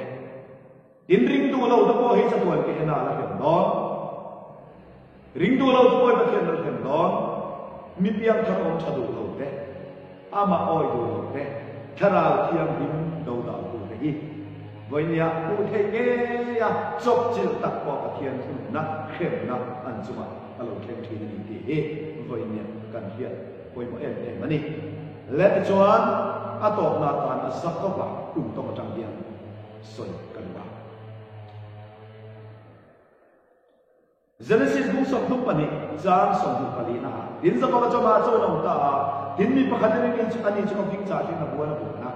tin ringtu lo te pawh hi chatuan ke ena la hrem dawn. Ringtu lo te pawh hi Pathian la hrem dawn. Mi piangthar awm tha duh lo te, amah awi duh lo te, Thlarau Thianghlim dodal tu te hi vawinia hmuh theih ngeia chawpchilh tak pawh Pathian thununna hremna an chungah a lo thleng thin a ni tih hi vawinia kan hriat pawimawh em em a ni. Le tichuan a tawpna atan a Jakoba kum tawng atang hian sawi ka duh a. Genesis bung 22 chang 24 na ah tin Jakoba chu amah chu a lo ta a, tin mi pakhat in ani chu ani chu ka hming chah hrin a buan a buan a,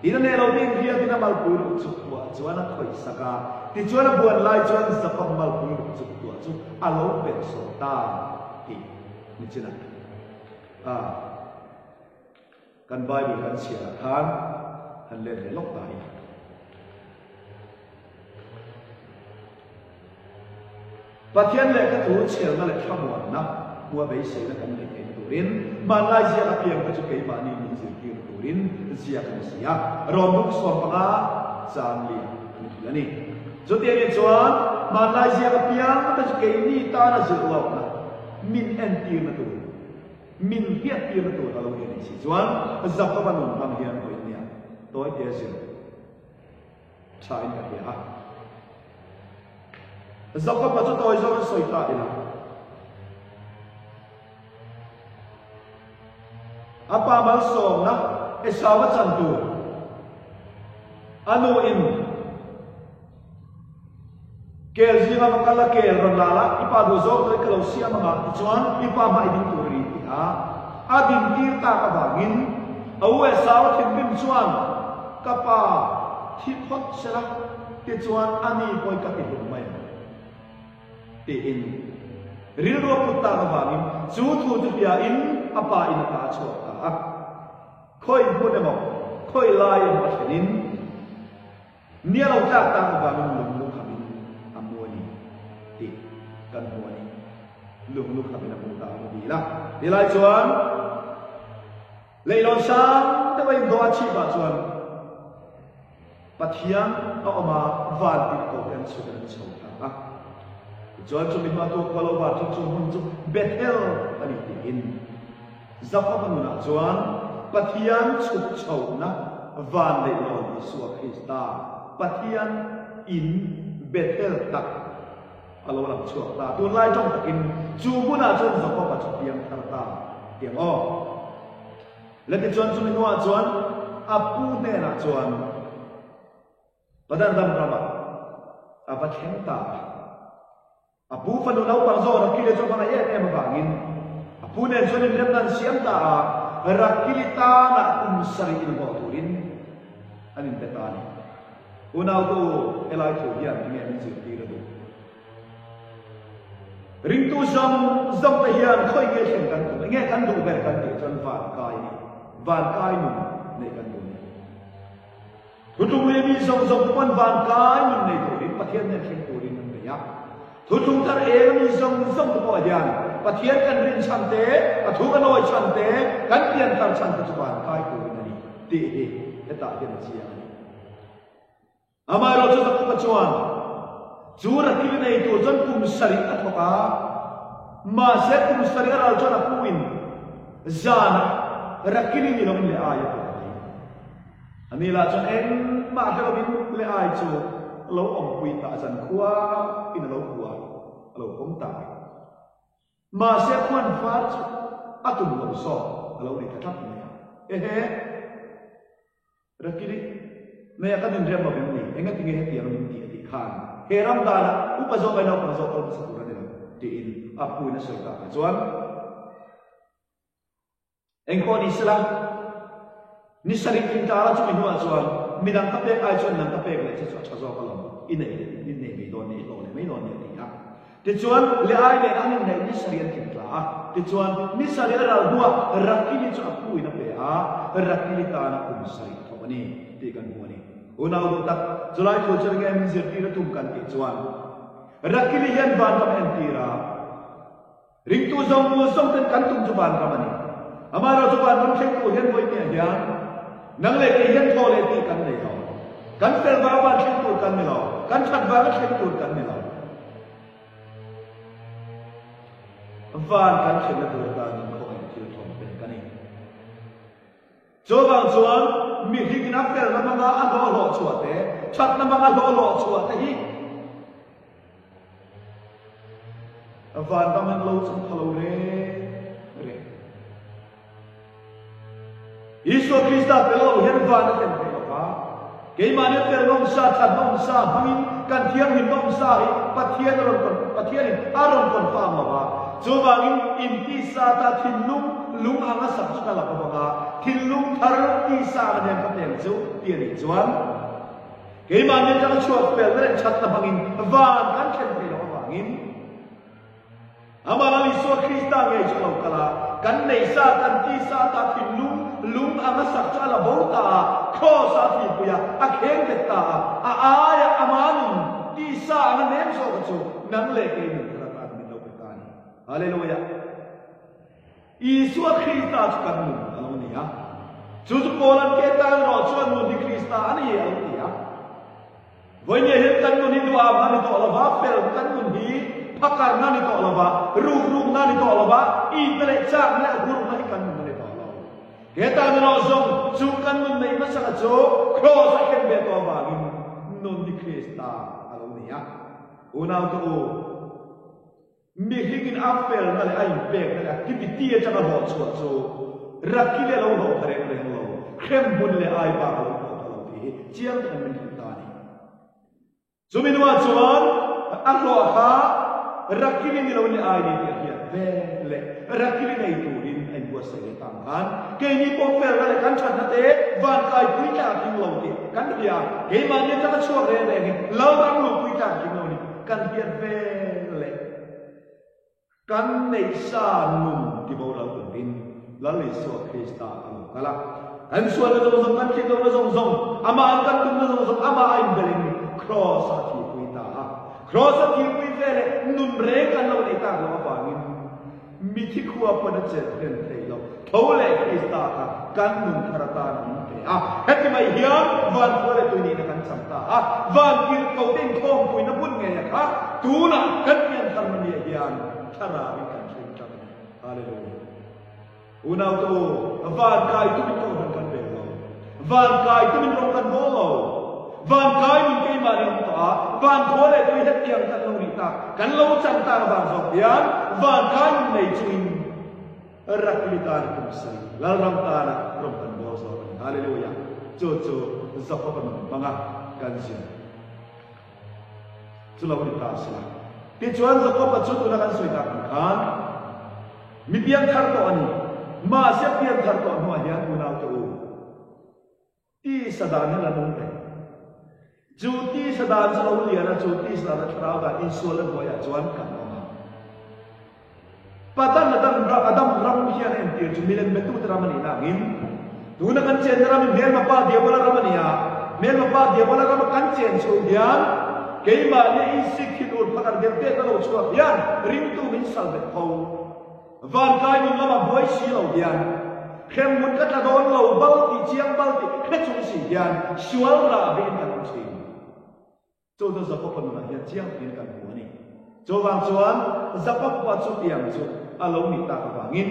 tin a neh lo ding hria tin a malpui ruh chuk tuah chuan a khawih sak a, tichuan a buan lai chuan Jakob malpui ruh chuk tuah chu a lo pelh sawh ta tih nichinah a kan Bible kan chhiarah khan han let leh lawk ta ila. Pathian lehkha thu chhiarna leh thlamuanna hmua beiseina kan neih theihna turin hmanlai ziak apiang te chu keimahni min zirtirna turin ziak a ni si a, Rom buk 15 chang lian an hrilh a ni. Chutiangin chuan hmanlai ziak apiang te chu keini tana zirlawkna min entirna tur, min hriattirna tur a lo ni a nih si chuan Jakoba nun hmang hian vawiin nia tawitea zir Tha in ka hria a. Jakob-a chu tawi zawk in sawi ta ila. A pa malsawmna Esau-a chan tur a nu in kel zinga va kal a, kel rawn la la, i pa duh zawk turin ka lo siam anga tichuan i pa hma i ding tur a ni ti a, a din tir tak avangin a u Esau-a thinrim chuan Ka pa thi phawt sela, tichuan a ni pawi ka ti hlum mai ang, tiin rilru a put tak avangin chu thu chu hliain a pa in a ta a chhuak ta a. Khawi hmun emaw, khawi lai emaw a thlenin ni a lo tlak tak avangin lunglu khamin a mu a ni tih kan hmu a ni. Lunglu khamin a mu ta a muhil a. Tilai chuan. Leilawn sang deuh a indawh a chhip ah chuan Pathian a awm a, van tirhkoh te an chhuk in an chho thla a. Tichuan chumi hma tu khua lo var chu chu hmun chu Bethel a ni tiin Jakob a nunah chuan Pathian chhuk chhohna van leihlawn Isua Krista Pathian in Bethel tak. A lo lang chhuak ta. Tunlai tawng takin chu hmunah chuan Jakob-a chu piang thar ta tiang aw. Le tichuan chumi hnuah chuan a pu hnenah chuan Padan ram ramah a va thleng ta a. A pu fanu naupang zawk Rakili chu a hmangaih em em avangin a pu nen chuan inremna an siam ta a, Rakili tanah kum sarih inhlawh turin an inpe ta a ni. Unautu, helai thu hian enge min zirtir a duh? Ringtu zawng zawng te hian khawi nge thleng kan tum? Enge kan duh ber kan tih chuan van kai a ni. Van kai nun neih kan duh a ni. Thutlung leh mi zawng zawng te pawn van kai nun nei turin Pathian nen thleng turin an bei a. Thutlung thar eng a mi zawng zawng te pawh hian Pathian kan rin chhan te, a thu kan awi chhan te, kan pian thar chhan te chu van kai turin a ni tih hi hetah hian a chiang a ni. Amaherawhchu Jakoba chuan chu rakil nei tur chuan kum sarih a thawk a, mahse kum sarih a ral chuan a pu in zanah rakili ni loin leh ai a pe mai. Ani lah chuan engmah hre loin leh ai chu a lo awmpui ta a, zankhua in a lo kua a lo pawm ta a. Mahse khuan far chu a tum lo zawk a lo nei ta tlat mai a. Ehe! Rakili, Mei a kan inrem lo em ni? Engati nge hetiang min tih a tih khan he ram danah upa zawk ai naupang zawk kal hmasa tur a ni lo tiin a puin a sawi takah chuan engpawh ni sela ni sarih tling tala chumi hnuah chuan midang ka pek ai chuan nang ka pek leh che chu a tha zawk alawm i nei leh i nei mai dawn ni i hlawh leh mai dawn ni a ti a. Tichuan, Leai nen an inneih ni sarih an tling tla a. Tichuan, ni sarih a ral hnuah Rakili chu a pu in a pe a, Rakili tana kum sarih a thawk a ni tih kan hmu a ni. Unau duh tak, chulai thu chu enge min zirtir a tum kan tih chuan, Rakili hian vanram a entir a, ringtu zawng zawng ten kan tum chu vanram a ni. Amaherawhchu vanram thlengtu hian vawi hniah hian nang leh kei hian thaw leh tih kan nei lo. Kan fel vang van thleng tur kan ni lo. Kan that vanga thleng tur kan ni lo. Van kan thlenna tur atan inkhawngin thil thawm pek a ni. Chuvang chuan mihringin a felna hmanga a hlawh hlawh chhuah te, thatna hmanga hlawh hlawh chhuah te hi vanram an lo chang pha lo reng reng. Isua Krista tel lo hian van a thlen theih lo va, keimahni fel nawmsa, that nawmsa hmangin kan thianghlim nawmsa hi Pathian a rawn kon, Pathianin a rawn confirm lo va. Chuvangin intisa ta thinlung lung anga sak chu ka la bawk ang a, thinlung thar tisa anga nem ka peng chu ti a nih chuan keimahni atanga chhuak felna leh thatna hmangin van kan thlen theih loh avangin, Amah Lal Isua Krista ngei chu a lo kal a, kan nei sa, kan ti sa ta thinlung lung anga sak chu a la bo ta a, Kraws ah a thihpui a, a kheng bet ta a, a aia ama nun ti sa anga nem zawka chu nang leh kei nun thar atan min lo pe ta a ni. Hallelujah! Isua Krista chu kan nun a lo ni a, chu chu Paula'n ke tan erawh chuan nun hi Krista a ni a lo ti a. Vawinia hian kan nun hi duham a ni tawh lo va, fel kan nun hi phakarna a ni tawh lo va, rukrukna a ni tawh lo va, itna leh chakna leh hurna hi kan nun a ni tawh lo. He tan erawh zawng chu kan nun neih hmasaka chu Kraws a khen ve tawh avangin nun hi Krista a lo ni a. Unaute u, Mihringin a felna leh a inpekna leh activity atanga hlawh chhuah chu Rakhi leh lo hlawh pha reng reng lo, hremhmun leh ai bak a lo hlawh pha lo tih hi chiang takin min hrilh ta a ni. Chumi hnuah chuan a hlawh kha Rakhi ni lo leh ai ni tih a hriat ve leh Rakhi nei turin a inbuatsaih leh ta ang khan keini pawh felna leh kan thatna te vankai pui tlak a tling lo tih kan hria, keimahni atanga chhuak reng rengin Lalram luhpui tlak a tling lo a ni. Kan hiat vel leh kan neihsa nun tiboral turin Lal Isua Krista a lo kal a. Kan sualna zawng zawng, kan thihlohna zawng zawng, amah an kan tumna zawng zawng amah a inbelhin Kraws a thihpui ta a. Kraws a thihpui veleh nun reng kan lo nei tak loh avangin Mithi khua pawn a chelh hlen thei lo. Tho leh Krista kha kan nun thar atan a min pe a. Heti mai hian van khua leh tui nihna kan chang ta a. Van tirhko te inkhawmpuina hmun ngeia kha tunah kan pian thar na nia hian thlarauin kan thleng tlang a ni. Hallelujah. Unaute u, van kai tumin kohhran kan bel lo. Van kai tumin rawng kan bawl lo. Van kai nun keimahni awm tawh a, van khua leh tui hetiang kan lo nih tak, kan lo chan tak avang zawk hian van kai nun nei chungin Rakili tana kum sarih Lalram tana rawng kan bawl zawk a ni. Hallelujah! Chu chu Jakob-a nun hmanga kan zir chu lo ni ta sila. Tichuan Jakob-a chu tuna kan sawi tak ang khan mi piangthar tawh a ni. Mahse piangthar tawh hnuah hian unaute u, Tisa dan hi la nung reng. Chu tisa dan chu lo lian a, chu tisa dan a thlarau dan insual a hnuaiah chuan kan awm a. Padan Adam Adam ram hian a entir chu milem betute ram a nih na angin, tuna kan chenna ram hi hmelma pa Diabola ram a ni a, hmelma pa Diabola rama kan chen chhung hian keimahni insik thin ur phakar deuh te ka lo chhuak hian ringtu min sal bet fo. Vankai nun lama buai si lo hian hremhmun ka tla dawn lo bal tih chiang bal tih hre chung si hian sual rah vein kan awm thin. Chu chu Jakob-a nunah hian chiang takin kan hmu a ni. Chuvang chuan Jakob-a chutiang chu a lo nih tak avangin,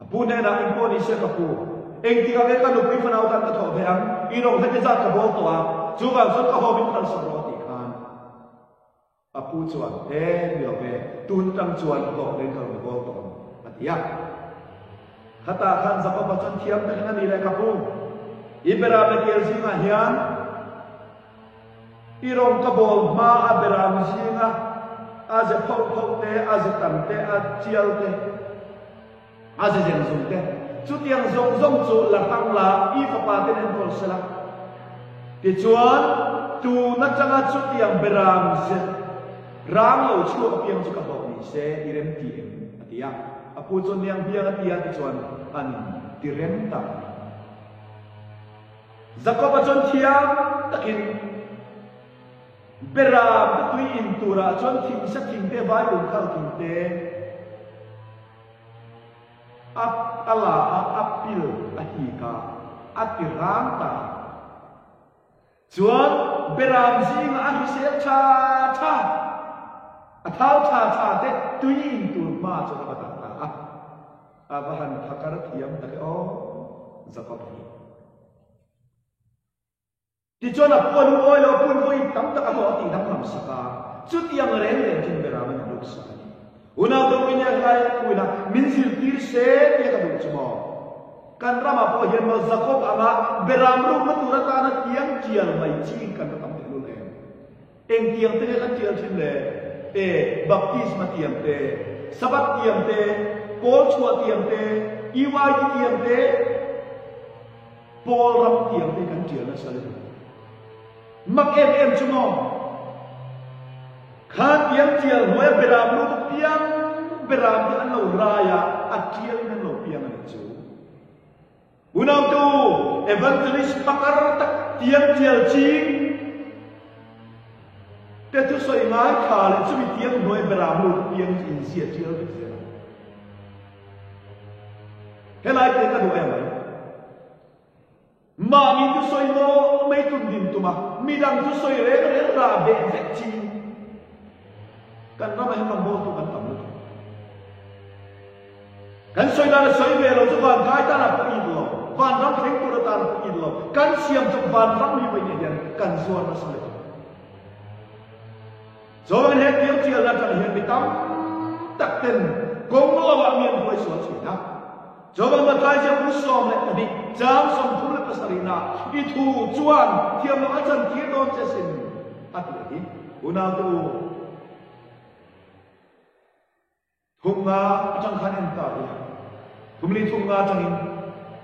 A pu hnenah eng pawh ni se ka pu, engtikah nge ka nupui fanau tan ka thawh ve ang, i rawng heti zat ka bawl tawh a, chuvang chuan ka haw min phalsak rawh a tih khan a pu chuan, E, ni lo ve, tun atang chuan hlawh reng ka rawn bawl tawh ang, a ti a. Khatah khan Jakob-a chuan thiam takin a ni leh ka pu, i beram leh kel zingah hian I rawng ka bawl hma a beram zinga a ze phoh phoh te, a ze tam te, a chial te, a ze zeng zung te, chutiang zawng zawng chu la hrang la i fapa ten enkawl sela. Tichuan, tun atanga chutiang beram ze rang lo chhuak apiang chu ka hlawh ni se i rem ti em? a ti a. A pu chuan niang hmiang a ti a, tichuan an ti rem ta a ni. Jakob-a chuan thiam takin Beram te tui in turah chuan thingse thing te, vai um khal thing te a a la a, a pil a hik a, a ti rang ta a. Chuan Beram zingah a hrisel tha tha, a thau tha tha te tui in tur hma chuan a va dah ta a. A va han phakar thiam tak e aw, Jakob hi. Tichuan a puan u awi lo pun vawi tam tak a hlawh a tih danglam sak a, chutiang reng reng chuan Beram an luk sak a ni. Unau te uine hlai thuina min zirtir se tia ka duh chu maw? Kan ramah pawh hian maw Jakob anga Beram rukna tur atana tiang tial mai ching kan la tam tehlul em? Eng tiang te nge kan tial thin le? E, baptisma tiang te, Sabbath tiang te, pawl chhuah tiang te, EYT tiang te, pawl ram tiang te kan tial nasa lutuk. Mak em em chu maw? Kha tiang tial hnuaia beram lutuk piang beram te an lo rai a, a tial in an lo piang a nih chu. Unautu evangelist pakar tak tiang tial ching te thusawi ngai tha leh chumi tiang hnuai beram lut piang chu inzia tial vek zel a. Helai te ka duh em ai. Mahni thusawi maw mai tun din tuma midang thusawi reng reng rah beh vek ching kan ramah hian rawngbawltu kan tam lutuk. Kan sawi dan a sawi ve lo chu van kai tan ah pawh it lo, van ram thleng tur atan pawh it lo, kan siam chawp van ram hi vawiin hian kan zuar nasa lutuk. Chuan he tiang tial atang hian mi tam tak ten kawng lo ah mi an hruai sual thin a. Chuan Mathai ziak bu 12 chang 37 na i thu chuan thiam lo a chan tir dawn che sin a ti a hi. Unau te u, Thum nga atang khan en ta ila. Thum li thum nga atangin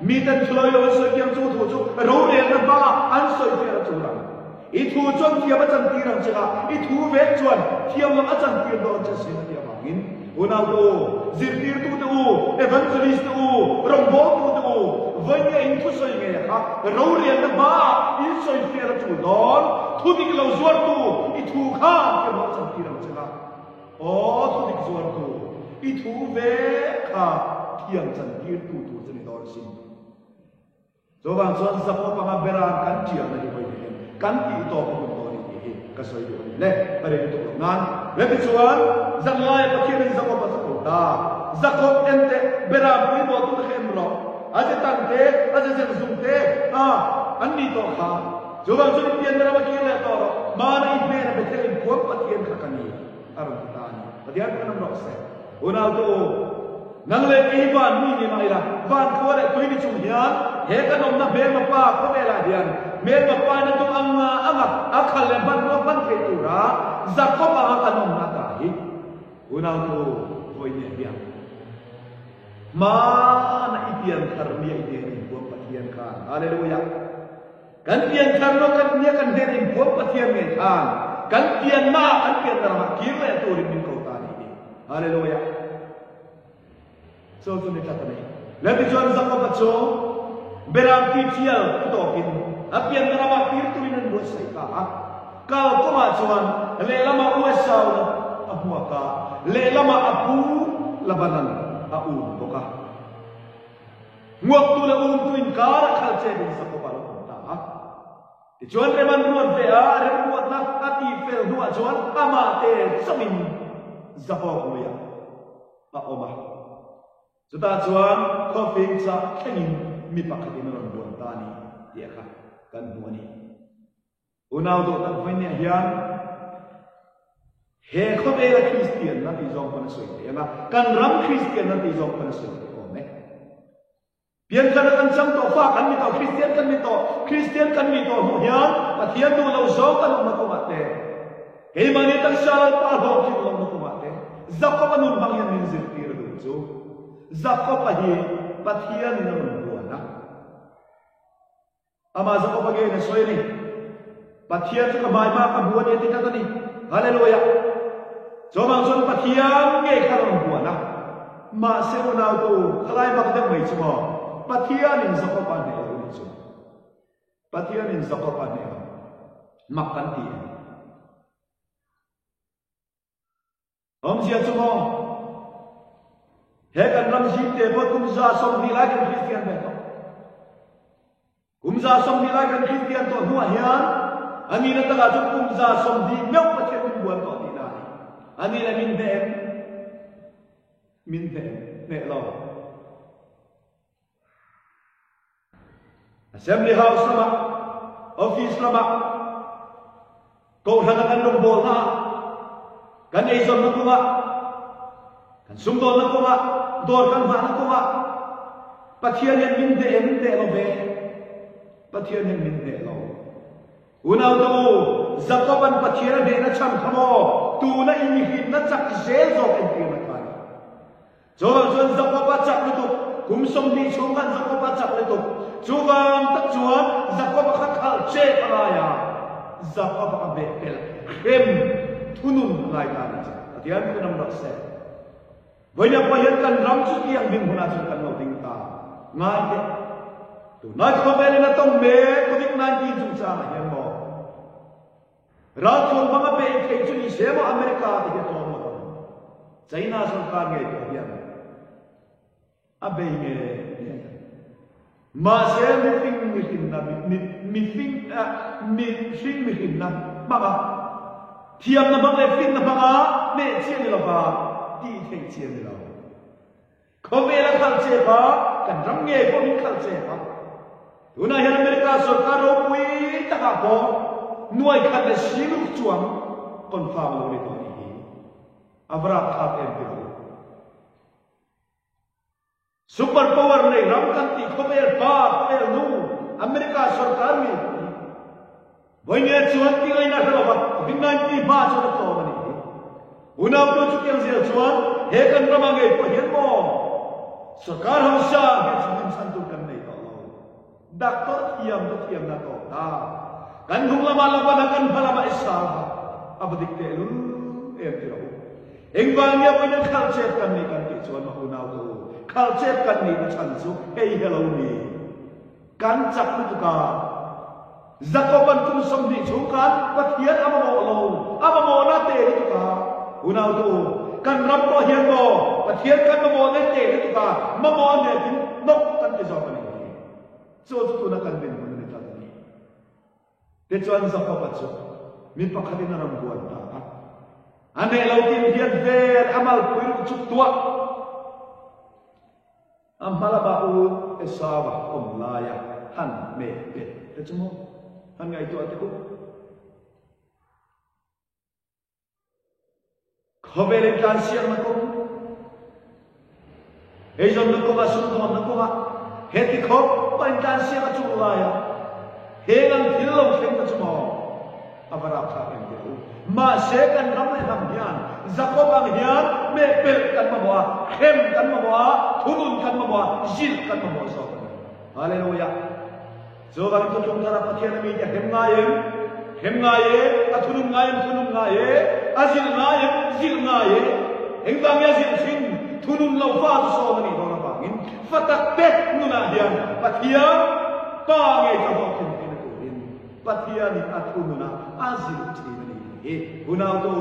miten thulawi lo an sawi piang chu thu chu rorelna hma an sawi fiah a tul ang. I thu chuan thiam a chantir ang che kha, i thu vek chuan thiam lam a chantir dawn che sin a tih avangin unaute u, zirtirtute u, evangelist te u, rawngbawltute u, vawinia in thusawi ngei a kha rorelna hma in sawi fiah a tul dawn. Thu dik lo zuartu i thu khan thiam lam a chantir ang che kha. Aw thudik zuartu, i thu ve kha thiam chantirtu tur chu ni dawn a sin. Chuvang chuan Jakob anga beran kan tialna hi vawi hian kan tih tawp a hun dawn a ni tih hi ka sawi duh a ni le. Ka rei lutuk loh nan. Retichuan zanlaia Pathianin Jakob a chaklo ta. Jakob en teh, beram pui bawh tu te kha em rawh. A ze tan te, a ze zeng zung te, a. An nih tawh kha. Chuvang chuan i pianna rama kir leh tawh rawh. Hmana i hnena Bethel inpuam Pathian kha ka ni, a rawn ti ta a ni. Pathian kha nam rawh se. Unaute u, nang leh kei hi van mi ni mah ila, van khua leh tui ni chung hian he kan awmna hmelma pa khawvelah hian hmelma pa in a duh ang anga a khal leh hmanrua hman theih tura Jakob anga kan awmna ta hi unaute u, vawinia hian hmana i pianthar nia i hnen inpuam Pathian khan. Hallelujah! Kan pianthar lo kan nia kan hnen inpuam Pathian ngei khan kan pianna ah kan pianna ramah kir leh turin min ko ta a nih hi. Hallelujah! Cho chu ni tlat a ni. Le tichuan Jakob-a chu Beram ti thial thu tawkin a pianna ramah kir turin an buatsaih ta a. Kal kawngah chuan lehlamah U Esau-na a hmuak a, lehlamah a pu Laban-a'n a um bawk a. Hmuaktu leh umtu inkar a khal chet in Jakob-a lo awm ta a. Tichuan rem an ruat ve a, remruatna a tih fel hnuah chuan amah te chauhin Jakob luiah a awm a. Chutah chuan khawfing chah thlengin mi pakhatin a rawn buan ta a ni tih a kha kan hmu a ni. Unau dawh tak vawinia hian he khawvela Kristianna tih zawng pawn a sawi theih ang a, kan ram Kristianna tih zawng pawn a sawi theih awm e. Pianthara kan chang tawh, fa kan ni tawh, Kristian kan ni tawh, Kristian kan nih tawh hnuh hian Pathian duh lo zawng kan awmna kawngah te, keimahni taksa Lalpa hlawhtling lohna kawngah te Jakob-a nun hmang hian min zirtir a duh chu. Jakob-a hi Pathianin a rawn buan a. Amah Jakob a ngeiin a sawi a ni, Pathian chu ka hmai hma ka hmu a ni a ti tlat a ni. Hallelujah! Chuvang chuan Pathian ngei kha rawn buan a, mahse unautu khalai mak deuh mai chu maw, Pathianin Jakob a hneh lo ni chu. Pathianin Jakob a hneh lo. Mak kan ti em? Awmzia chu maw? He kan ram zim te pawh kum 120 lai kan Kristian ve tawh. Kum 120 lai kan Kristian tawh hnuah hian a nihna takah chuan kum 120 meuh Pathian min buan tawh tihna a ni. A nih leh min hneh em? Min hneh em? Hneh lo. Assembly House lamah, Office lamah, Kohhrana kan rawngbawlna ah, kan eizawnna kawngah, kan sumdawnna kawngah, dawr kan nghahna kawngah Pathian hian min hneh em hneh lo ve? Pathian hian min hneh lo. Unaute u, Jakob-a'n Pathian a hnehna chhan kha maw tuna i mihrinna chak zel zawk entirna kha a ni. Chuvang chuan Jakob a chak lutuk, kum 20 chhung khan Jakob a chak lutuk. Chuvang tak chuan Jakob a kha khalh chep a ngai a, Jakob a kha beh pelh hrem thunun a ngai ta a ni chu. Pathian thu nam rawh se. Vawiin pawh hian kan ram chu tiang ding hunah chuan kan lo ding ta ngai teh. Tunlai khawvelin a tawng mek Covid-19 chungchangah hian maw Ralthuam hmanga beih theih chu ni se maw America te hi a tlawm lo ang. China sorkar ngei pawh hian a bei nge nge. Mahse mifing mihrinna mifing mihring mihrinna hmanga thiamna hmang leh finna hmanga hneh chi a ni lova tih theih chi a ni lo. Khawvel a khalh chep a, kan ram ngei pawh min khalh chep a. Tunah hian America sorkar ropui takah pawh nuai khat leh siruk chuang confirm a lo ni tawh a nih hi. A va rapthlak em ti rawh u. Super power nei ram kan tih khawvel pa, khawvel nu, America sorkar ngei pawh hi Vawinia chuan ti ngaihna hre lova Covid-19 hma chuan a tlawm a nih hi. Unautu chutiang zel chuan he kan rama ngei pawh hian maw sorkar hausa hian chhungin chhan tur kan nei tawh lo. Doctor thiam chu thiamna tawh ta. Kan hnung lamah Labana kan hma lamah Esau-a a va dik tehlul em ti rawh u. Engvangin vawiin khalchep kan nih kan tih chuan maw unautu khalchep kan nihna chhan chu hei hi a lo ni. Kan chak lutuk a, Jakob-a'n kum 20 chhung khan Pathian a mamawh lo, a mamawhna te lutuk a. Unautu u, kan ram pawh hian maw Pathian kan mamawhna te lutuk a, mamawh a hnekin nawk kan ti zawk a nih hi. Chu chu tuna kan dinhmun a ni tlat a ni. Tichuan Jakob-a chu mi pakhatin a rawn buan ta a, a neh lo tin hian vel a malpui ruh chuk tuah. A hma lamah u Esau-a awm laia han hmeh bet te. te chu maw han ngaihtuah teh u. Khawvel in tlansiakna kawng, eizawnna kawnga sumdawnna kawnga heti khawp a intlansiak a chung laia heng ang thil lo thleng te chu maw a va rapthlak em teh u. Mahse kan ram leh hnam hian Jakob ang hian mehpelh kan mamawh a, hrem kan mamawh a, thunun kan mamawh a, zilh kan mamawh zawk a ni. Hallelujah! Chuvangin thuthlung thara Pathian a mite a hrem ngai em? Hrem ngai e, a thunun ngai em? Thunun ngai e, a zilh ngai em? Zilh ngai e. Engvang nge a zilh thin? Thunun lo fa chu sawn a nih dawn avangin fa tak te nunah hian Pathian Pa ngei chu a hlawhtlin theihna turin Pathianin a thunun a, a zilh thin a ni tih hi unautu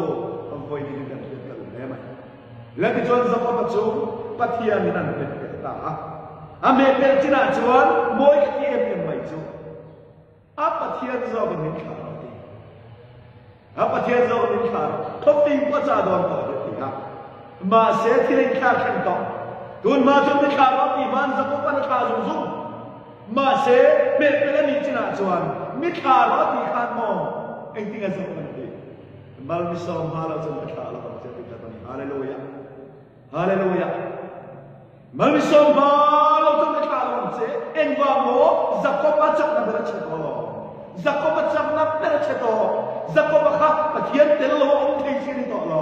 vawiin hi kan hriat ka duh hle mai. Le tichuan Jakoba chu Pathianin an hmet pelh ta a. A hmeh pelh chinah chuan mawi ka ti em em mai chu a Pathian zawkin min thlah rawh a ti. A Pathian zawkin min thlah rawh. Thawfing pawh a chah dawn tawh hi a ti a. Mahse thil a inthlak thleng tawh. Tun hma chuan mi thlah rawh a tih hmain Jakoba'n a thlah zung zung. Mahse hmeh pelh a nih chinah chuan mi thlah rawh a tih khan maw engtin a Jakoba'n a tih? Mal mi sawm hma lo chuan ka thlah lo ang che ti tlat a ni. Hallelujah. Hallelujah. Mal mi sawm hma lo chuan ka thlah lo ang che. Engvang maw? Jakob a chakna ber a chhe tawh lo. Jakob a chakna ber a chhe tawh. Jakob a kha Pathian tel lo a awm thei chi a ni tawh lo.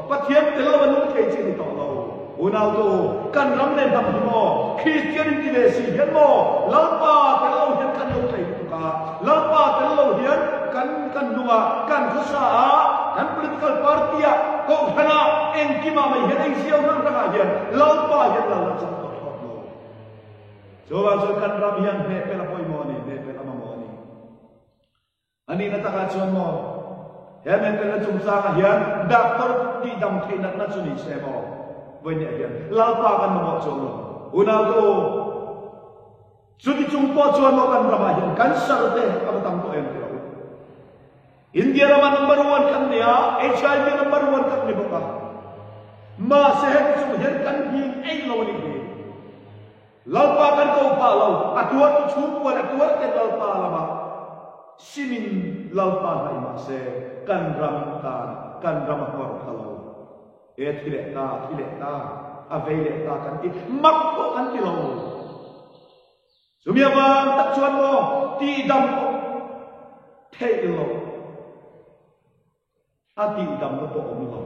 Pathian tel lo a nung thei chi a ni tawh lo. Unautu, kan ram leh hnam hi maw, Kristian in ti ve si hian maw, Lalpa tel lo hian kan lo tlei lutuk a, Lalpa tel lo hian kan kan nung a, kan khawsa a, kan political party ah, kohhran ah, engkim ah mai hian, engziau hrang hrang ah hian Lalpa hian lal a chang tawh thlawt lo. Chuvang chuan kan ram hian hnehpelh a pawimawh a ni, hnehpelh a mamawh a ni. A nihna takah chuan maw, he mentelna chungchangah hian doctor tihdam theih natna chu ni se maw, vawinia hian Lalpa kan mamawh chuang lo. Unaute u, chuti chung pawh chuan maw kan ramah hian cancer te a va tam tawh em tih lo. India rama number one kan ni a, HIV number one kan ni bawk a. Mahse heti chung hian kan him ei lo a nih hi. Lalpa kan ko phah lo, a tuartu chhungkua leh tuar ten Lalpa lamah simin Lalpa hnaih mah se kan ram tan kan ram a nghawr pha lo. E thi leh ta, thi leh ta, a vei leh ta kan ti, mak pawh kan ti lo. Chumi avang tak chuan maw tihdam pawh theih lo. A tihdamna pawh awm lo,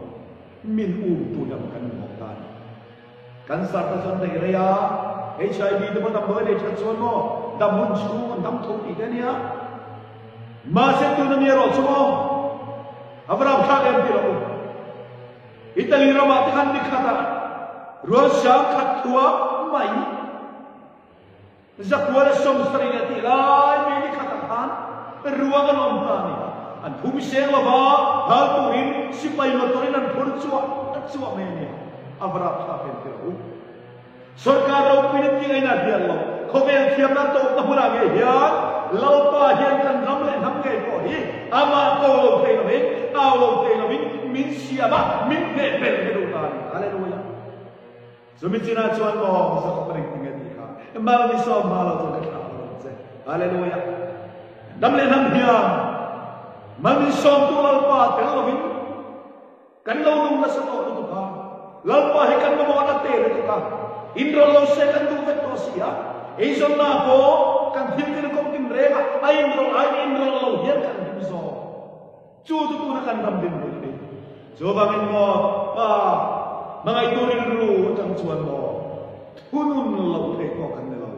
min umtu hi ang kan inhawk ta a ni. Cancer te chuan rei rei a, HIV te pawh damdawi nei that chuan maw dam hun chhung an dam tho tih te a nia. Mahse tuna mi erawh chu maw a va rapthlak em tih loh u. Italy ramah te khan ni khatah rual sang khat thua mai Zakuala 70 leh tih lai mai ni khatah khan ruang an awm ta a ni. An phum seng lo va, hal turin sipai motor in an phur chuah chuah mai a ni. A va rapthlak em tih rawh u. Sorkar ropuina tih ngaihna a hriat lo. Khawvel thiamna tawpna hmunah ngei hian Lalpa hian kan ram leh hnam ngei pawh hi amah ko lo thei lovin, au lo thei lovin min siam a, min hneh belh ve duh ta a ni. Hallelujah. Chumi chinah chuan maw Jakob ring tinge tih kha mal mi sawm hma lo chuan ka thlah lo ang che. Hallelujah. Dam leh hnam hian mal min sawmtu Lalpa tel lovin kan lo nung nasa tawh lutuk a. Lalpa hi kan mamawh na te lutuk a. Inrawlh lo se kan duh vek tawh si a. Eizawnna pawh kan thil tin kawng tin reng a, a inrawlh aiin inrawlh lo hian kan hlim zawk. Chu chu tuna kan ram dinhmun a ni. Chuvangin maw Pa, hmangaihtu rilru atang chuan maw thunun lo thei pawh kan ni lo,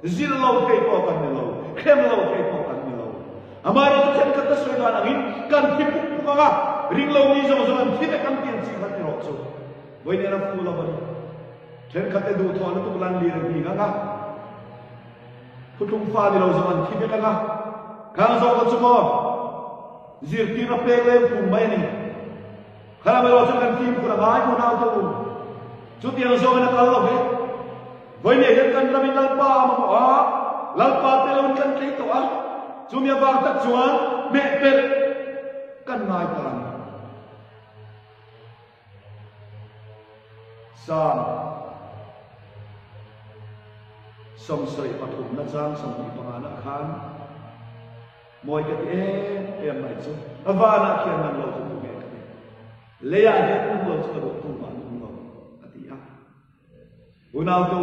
zilh lo thei pawh kan ni lo, hrem lo thei pawh kan ni lo. Amaherawhchu thenkhat te sawi dan angin kan thi puk puk ang a, ring lo mi zawng zawng an thi vek ang tih an chih khat erawh chu vawiin a fu lo a ni. Thenkhat te duhthawh lutuk lan lir a nghing ang a, Thuthlung fa ni lo zawng an thi vek ang a, khang zawk kha chu maw zirtirna pek lem phung mai a ni. Khalam erawh chuan kan fimkhur a ngai unau te u. Chutiang zawngin a kal lo ve. Vawinia hian kan ramin Lalpa a mamawh a, Lalpa te loin kan tlei tawh a, chumi avang tak chuan hmehpelh kan ngai ta a ni. Psalm 73 na chang 25 na khan. Mawi ka ti em em mai chu vanah khian nang lo chu tu nge ka ni? Leiah hian nang lo chu ka duh tu mah an awm lo, a ti a. Unautu,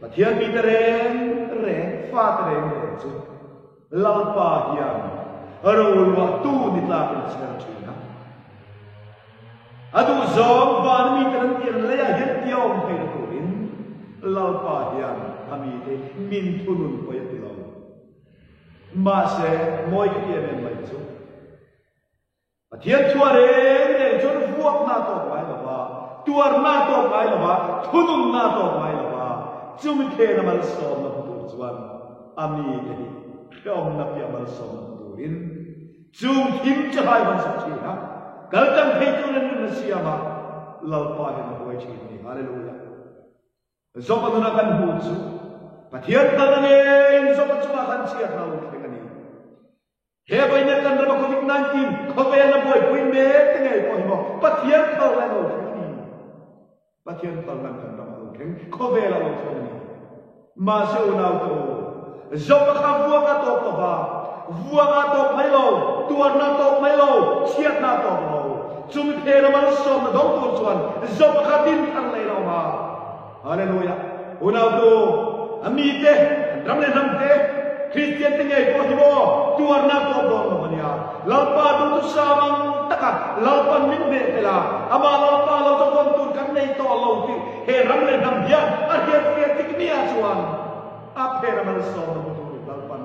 Pathian mite reng reng, fate reng reng chu Lalpa hian roluahtu ni tlakin a chher thin a. A duhzawng van mite an tih an leiah hian tia awm theihna turin Lalpa hian a mite min thunun pawi a ti lo. Mahse, mawi ka ti em em mai chu. Pathian thua reng reng chuan vuakna a tawk ngai lo va, tuarna a tawk ngai lo va, thununna a tawk ngai lo va, chumi phena malsawmna hmu tur chuan a mite hi hrehawmna piah malsawmna hmu turin chung thim che hai hmansak thin a, kal tang thei turin rinna siam a, Lalpa hian a huai thin a ni. Hallelujah. Joba nuna kan hmuh chu Pathian kalna ngeiin Joba chungah khan chhiatna a lo thleng a ni. He vawiin kan rama Covid 19 khawvel a buaipui mek te ngei pawh hi maw Pathian khalna a lo thleng a ni. Pathian khalna kan rama a lo thleng, khawvel a lo thleng a ni. Mahse unau te u, Joba kha vuak a tawp lo va, vuak a tawp mai lo, tuarna a tawp mai lo, chhiatna a tawp lo. Chumi phena malsawmna dawng tur chuan Joba kha din thar leh lo ma. Hallelujah! Unau tu, a mite, an ram leh hnam te, Kristian te ngei pawh hi maw tuarna tawp dawn lo a nia. Lalpa duhthusam ang taka Lalpan min hneh tel a, amah Lalpa lo chu vawn tur kan nei tawh lo tih he ram leh hnam hian a hriatfiah tik nia chuan a phena malsawmna hmu turin Lalpan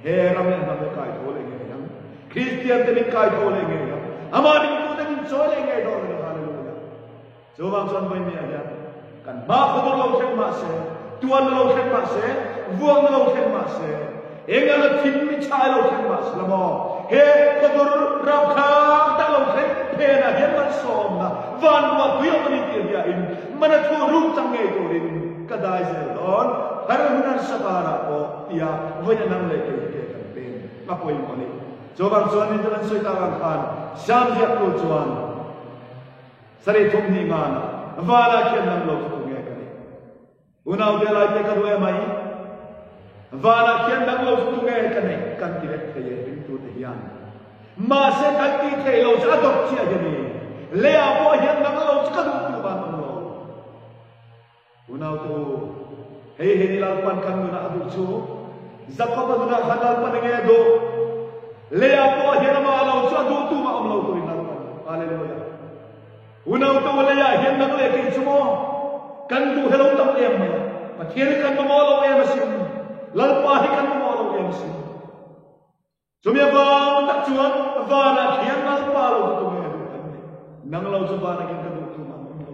he ram leh hnam hi a kai tho leh ngei ang. Kristian te min kai tho leh ngei ang. Amah ringtute min chawi leh ngei dawn a ni. Hallelujah! Chuvang chuan Vawinia hian kan hma khawdur lo thleng mah se, tuanna lo thleng mah se, vuangna lo thleng mah se, eng anga thim mi chhai lo thleng mah se la maw, he khawdur rapthlak tak lo thleng phenah hian malsawmna van ruah tui awm a ni tih hriain mana thu rum chang ngei turin ka dai zel dawn, har hun harsa karah pawh tia vawiin a nang leh kei hi ke kan pen a pawimawh a ni. Chuvang chuan min chu kan sawi tak ang khan Siam ziaktu chuan, Sarih thum hnih ngan vanah khian nang lo chu tunge ka nih? Unaute laite ka duh em ai? Vanah khian nang lo chu tunge ka neih kan ti vek thei e ringtute hian. Mahse kan tih theih lo chu a dawt chiah hi a ni. Leiah pawh hian nang lo chu ka duh tu van awm lo. Unaute u, hei hi ni Lalpan kan nunah a duh chu. Jakob-a nunah khan Lalpan enge a duh? Leiah pawh hian amah lo chu a duh tumah awm lo turin Lalpan. Hallelujah. Unaute u, leiah hian nang leh kei chu maw kan duh he lo tam em mai a? Pathian hi kan mamawh lo em asin. Lalpa hi kan mamawh lo em asin. Chumi avang tak chuan vanah khian Lalpa lo chu tunge a duh kan ni? Nang lo chu vanah khian ka duh tumah an awm lo.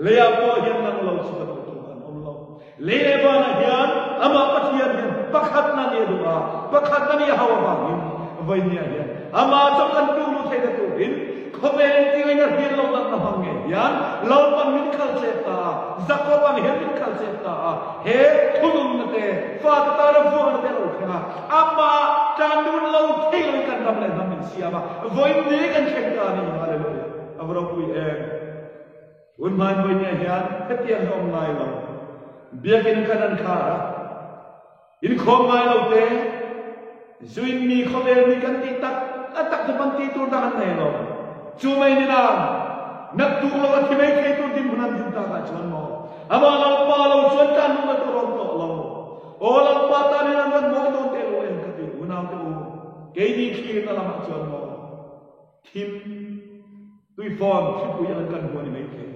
Leiah pawh hian nang lo chu ka duh tumah an awm lo. Lei leh vanah hian amah Pathian hian pakhatna nih a duh a, pakhatna nih a hau avangin vawinia hian amah chu kan tu lu theihna turin khawvel intingaina hriat lo natna hmang ngei hian Lalpan min khal chet ta a, Jakob ang hian min khal chet ta a, he thununna te, fate tana vuakna te a lo thleng a. Amah tan dun lo thei loin kan ram leh hnam min siam a, vawiin ni kan thleng ta a ni. Hallelujah! A va ropui em! Tun hmain vawinia hian hetiang hi awm ngai lo. Biakinn kan an khar a, inkhawm ngai lo te, zuin mi khawvel mi kan tih tak a tak chu pan tih tur dang an nei lo. Chu mai ni nan, naktuk lo a thi mai thei tur dinhmun an din takah chuan maw, amah Lalpa lo chuan tan hmun a tur awm tawh lo. Aw Lalpa tan hian an rawn mawi dawn teh lo em ka ti unau te u, keini thlirna lamah chuan maw thim tuifawn thlipui ang kan hmu a ni maithei.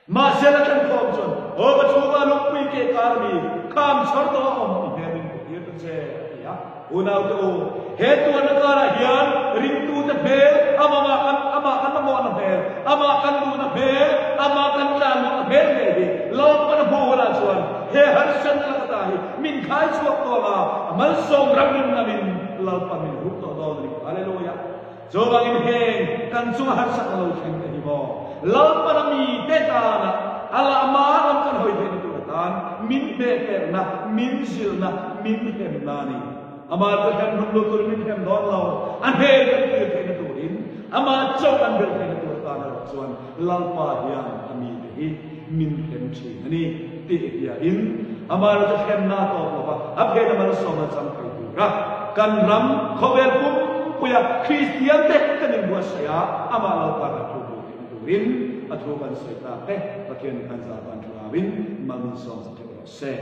Mahse la thlen khawm chuan aw ka chhungah lungpui keh kar a mi kham chhar tawh a awm i hmel min hmuh tir ta che a ti a. Unau te u, he tuarna karah hian ringtute hmel, amah kan amah kan mamawhna hmel, amah kan duhna hmel, amah kan tlanluhna hmel ngei hi Lalpan a hmuh hunah chuan he harsatna laka ta hi min khai chhuak tawh ang a, a malsawm ram rim lamin Lalpan min hup tawh dawn a ni. Hallelujah! Chuvangin heng kan chunga harsatna lo thleng te hi maw Lalpan a mite tana a lama lam kan hawi theihna tur atan min hmehperhna, min zilhna, min hemna a ni. Amah chu hem hlum lo turin min hem dawn lo, a hmel kan thlir theihna turin, amah chauh kan belh theihna tur atan erawh chuan Lalpa hian a mite hi min hem thin a ni tih hiain amah erawh chu hemna a tawp lo va, a phena malsawmna chang thei tura. Kan ram khawvel pumpuia Kristian te kan inbuatsaih a, amah lo pa kan thu hmuh theihna turin a thu kan sawi tak te Pathian in kan zah van thlarauin mal min sawm sa theuh rawh se.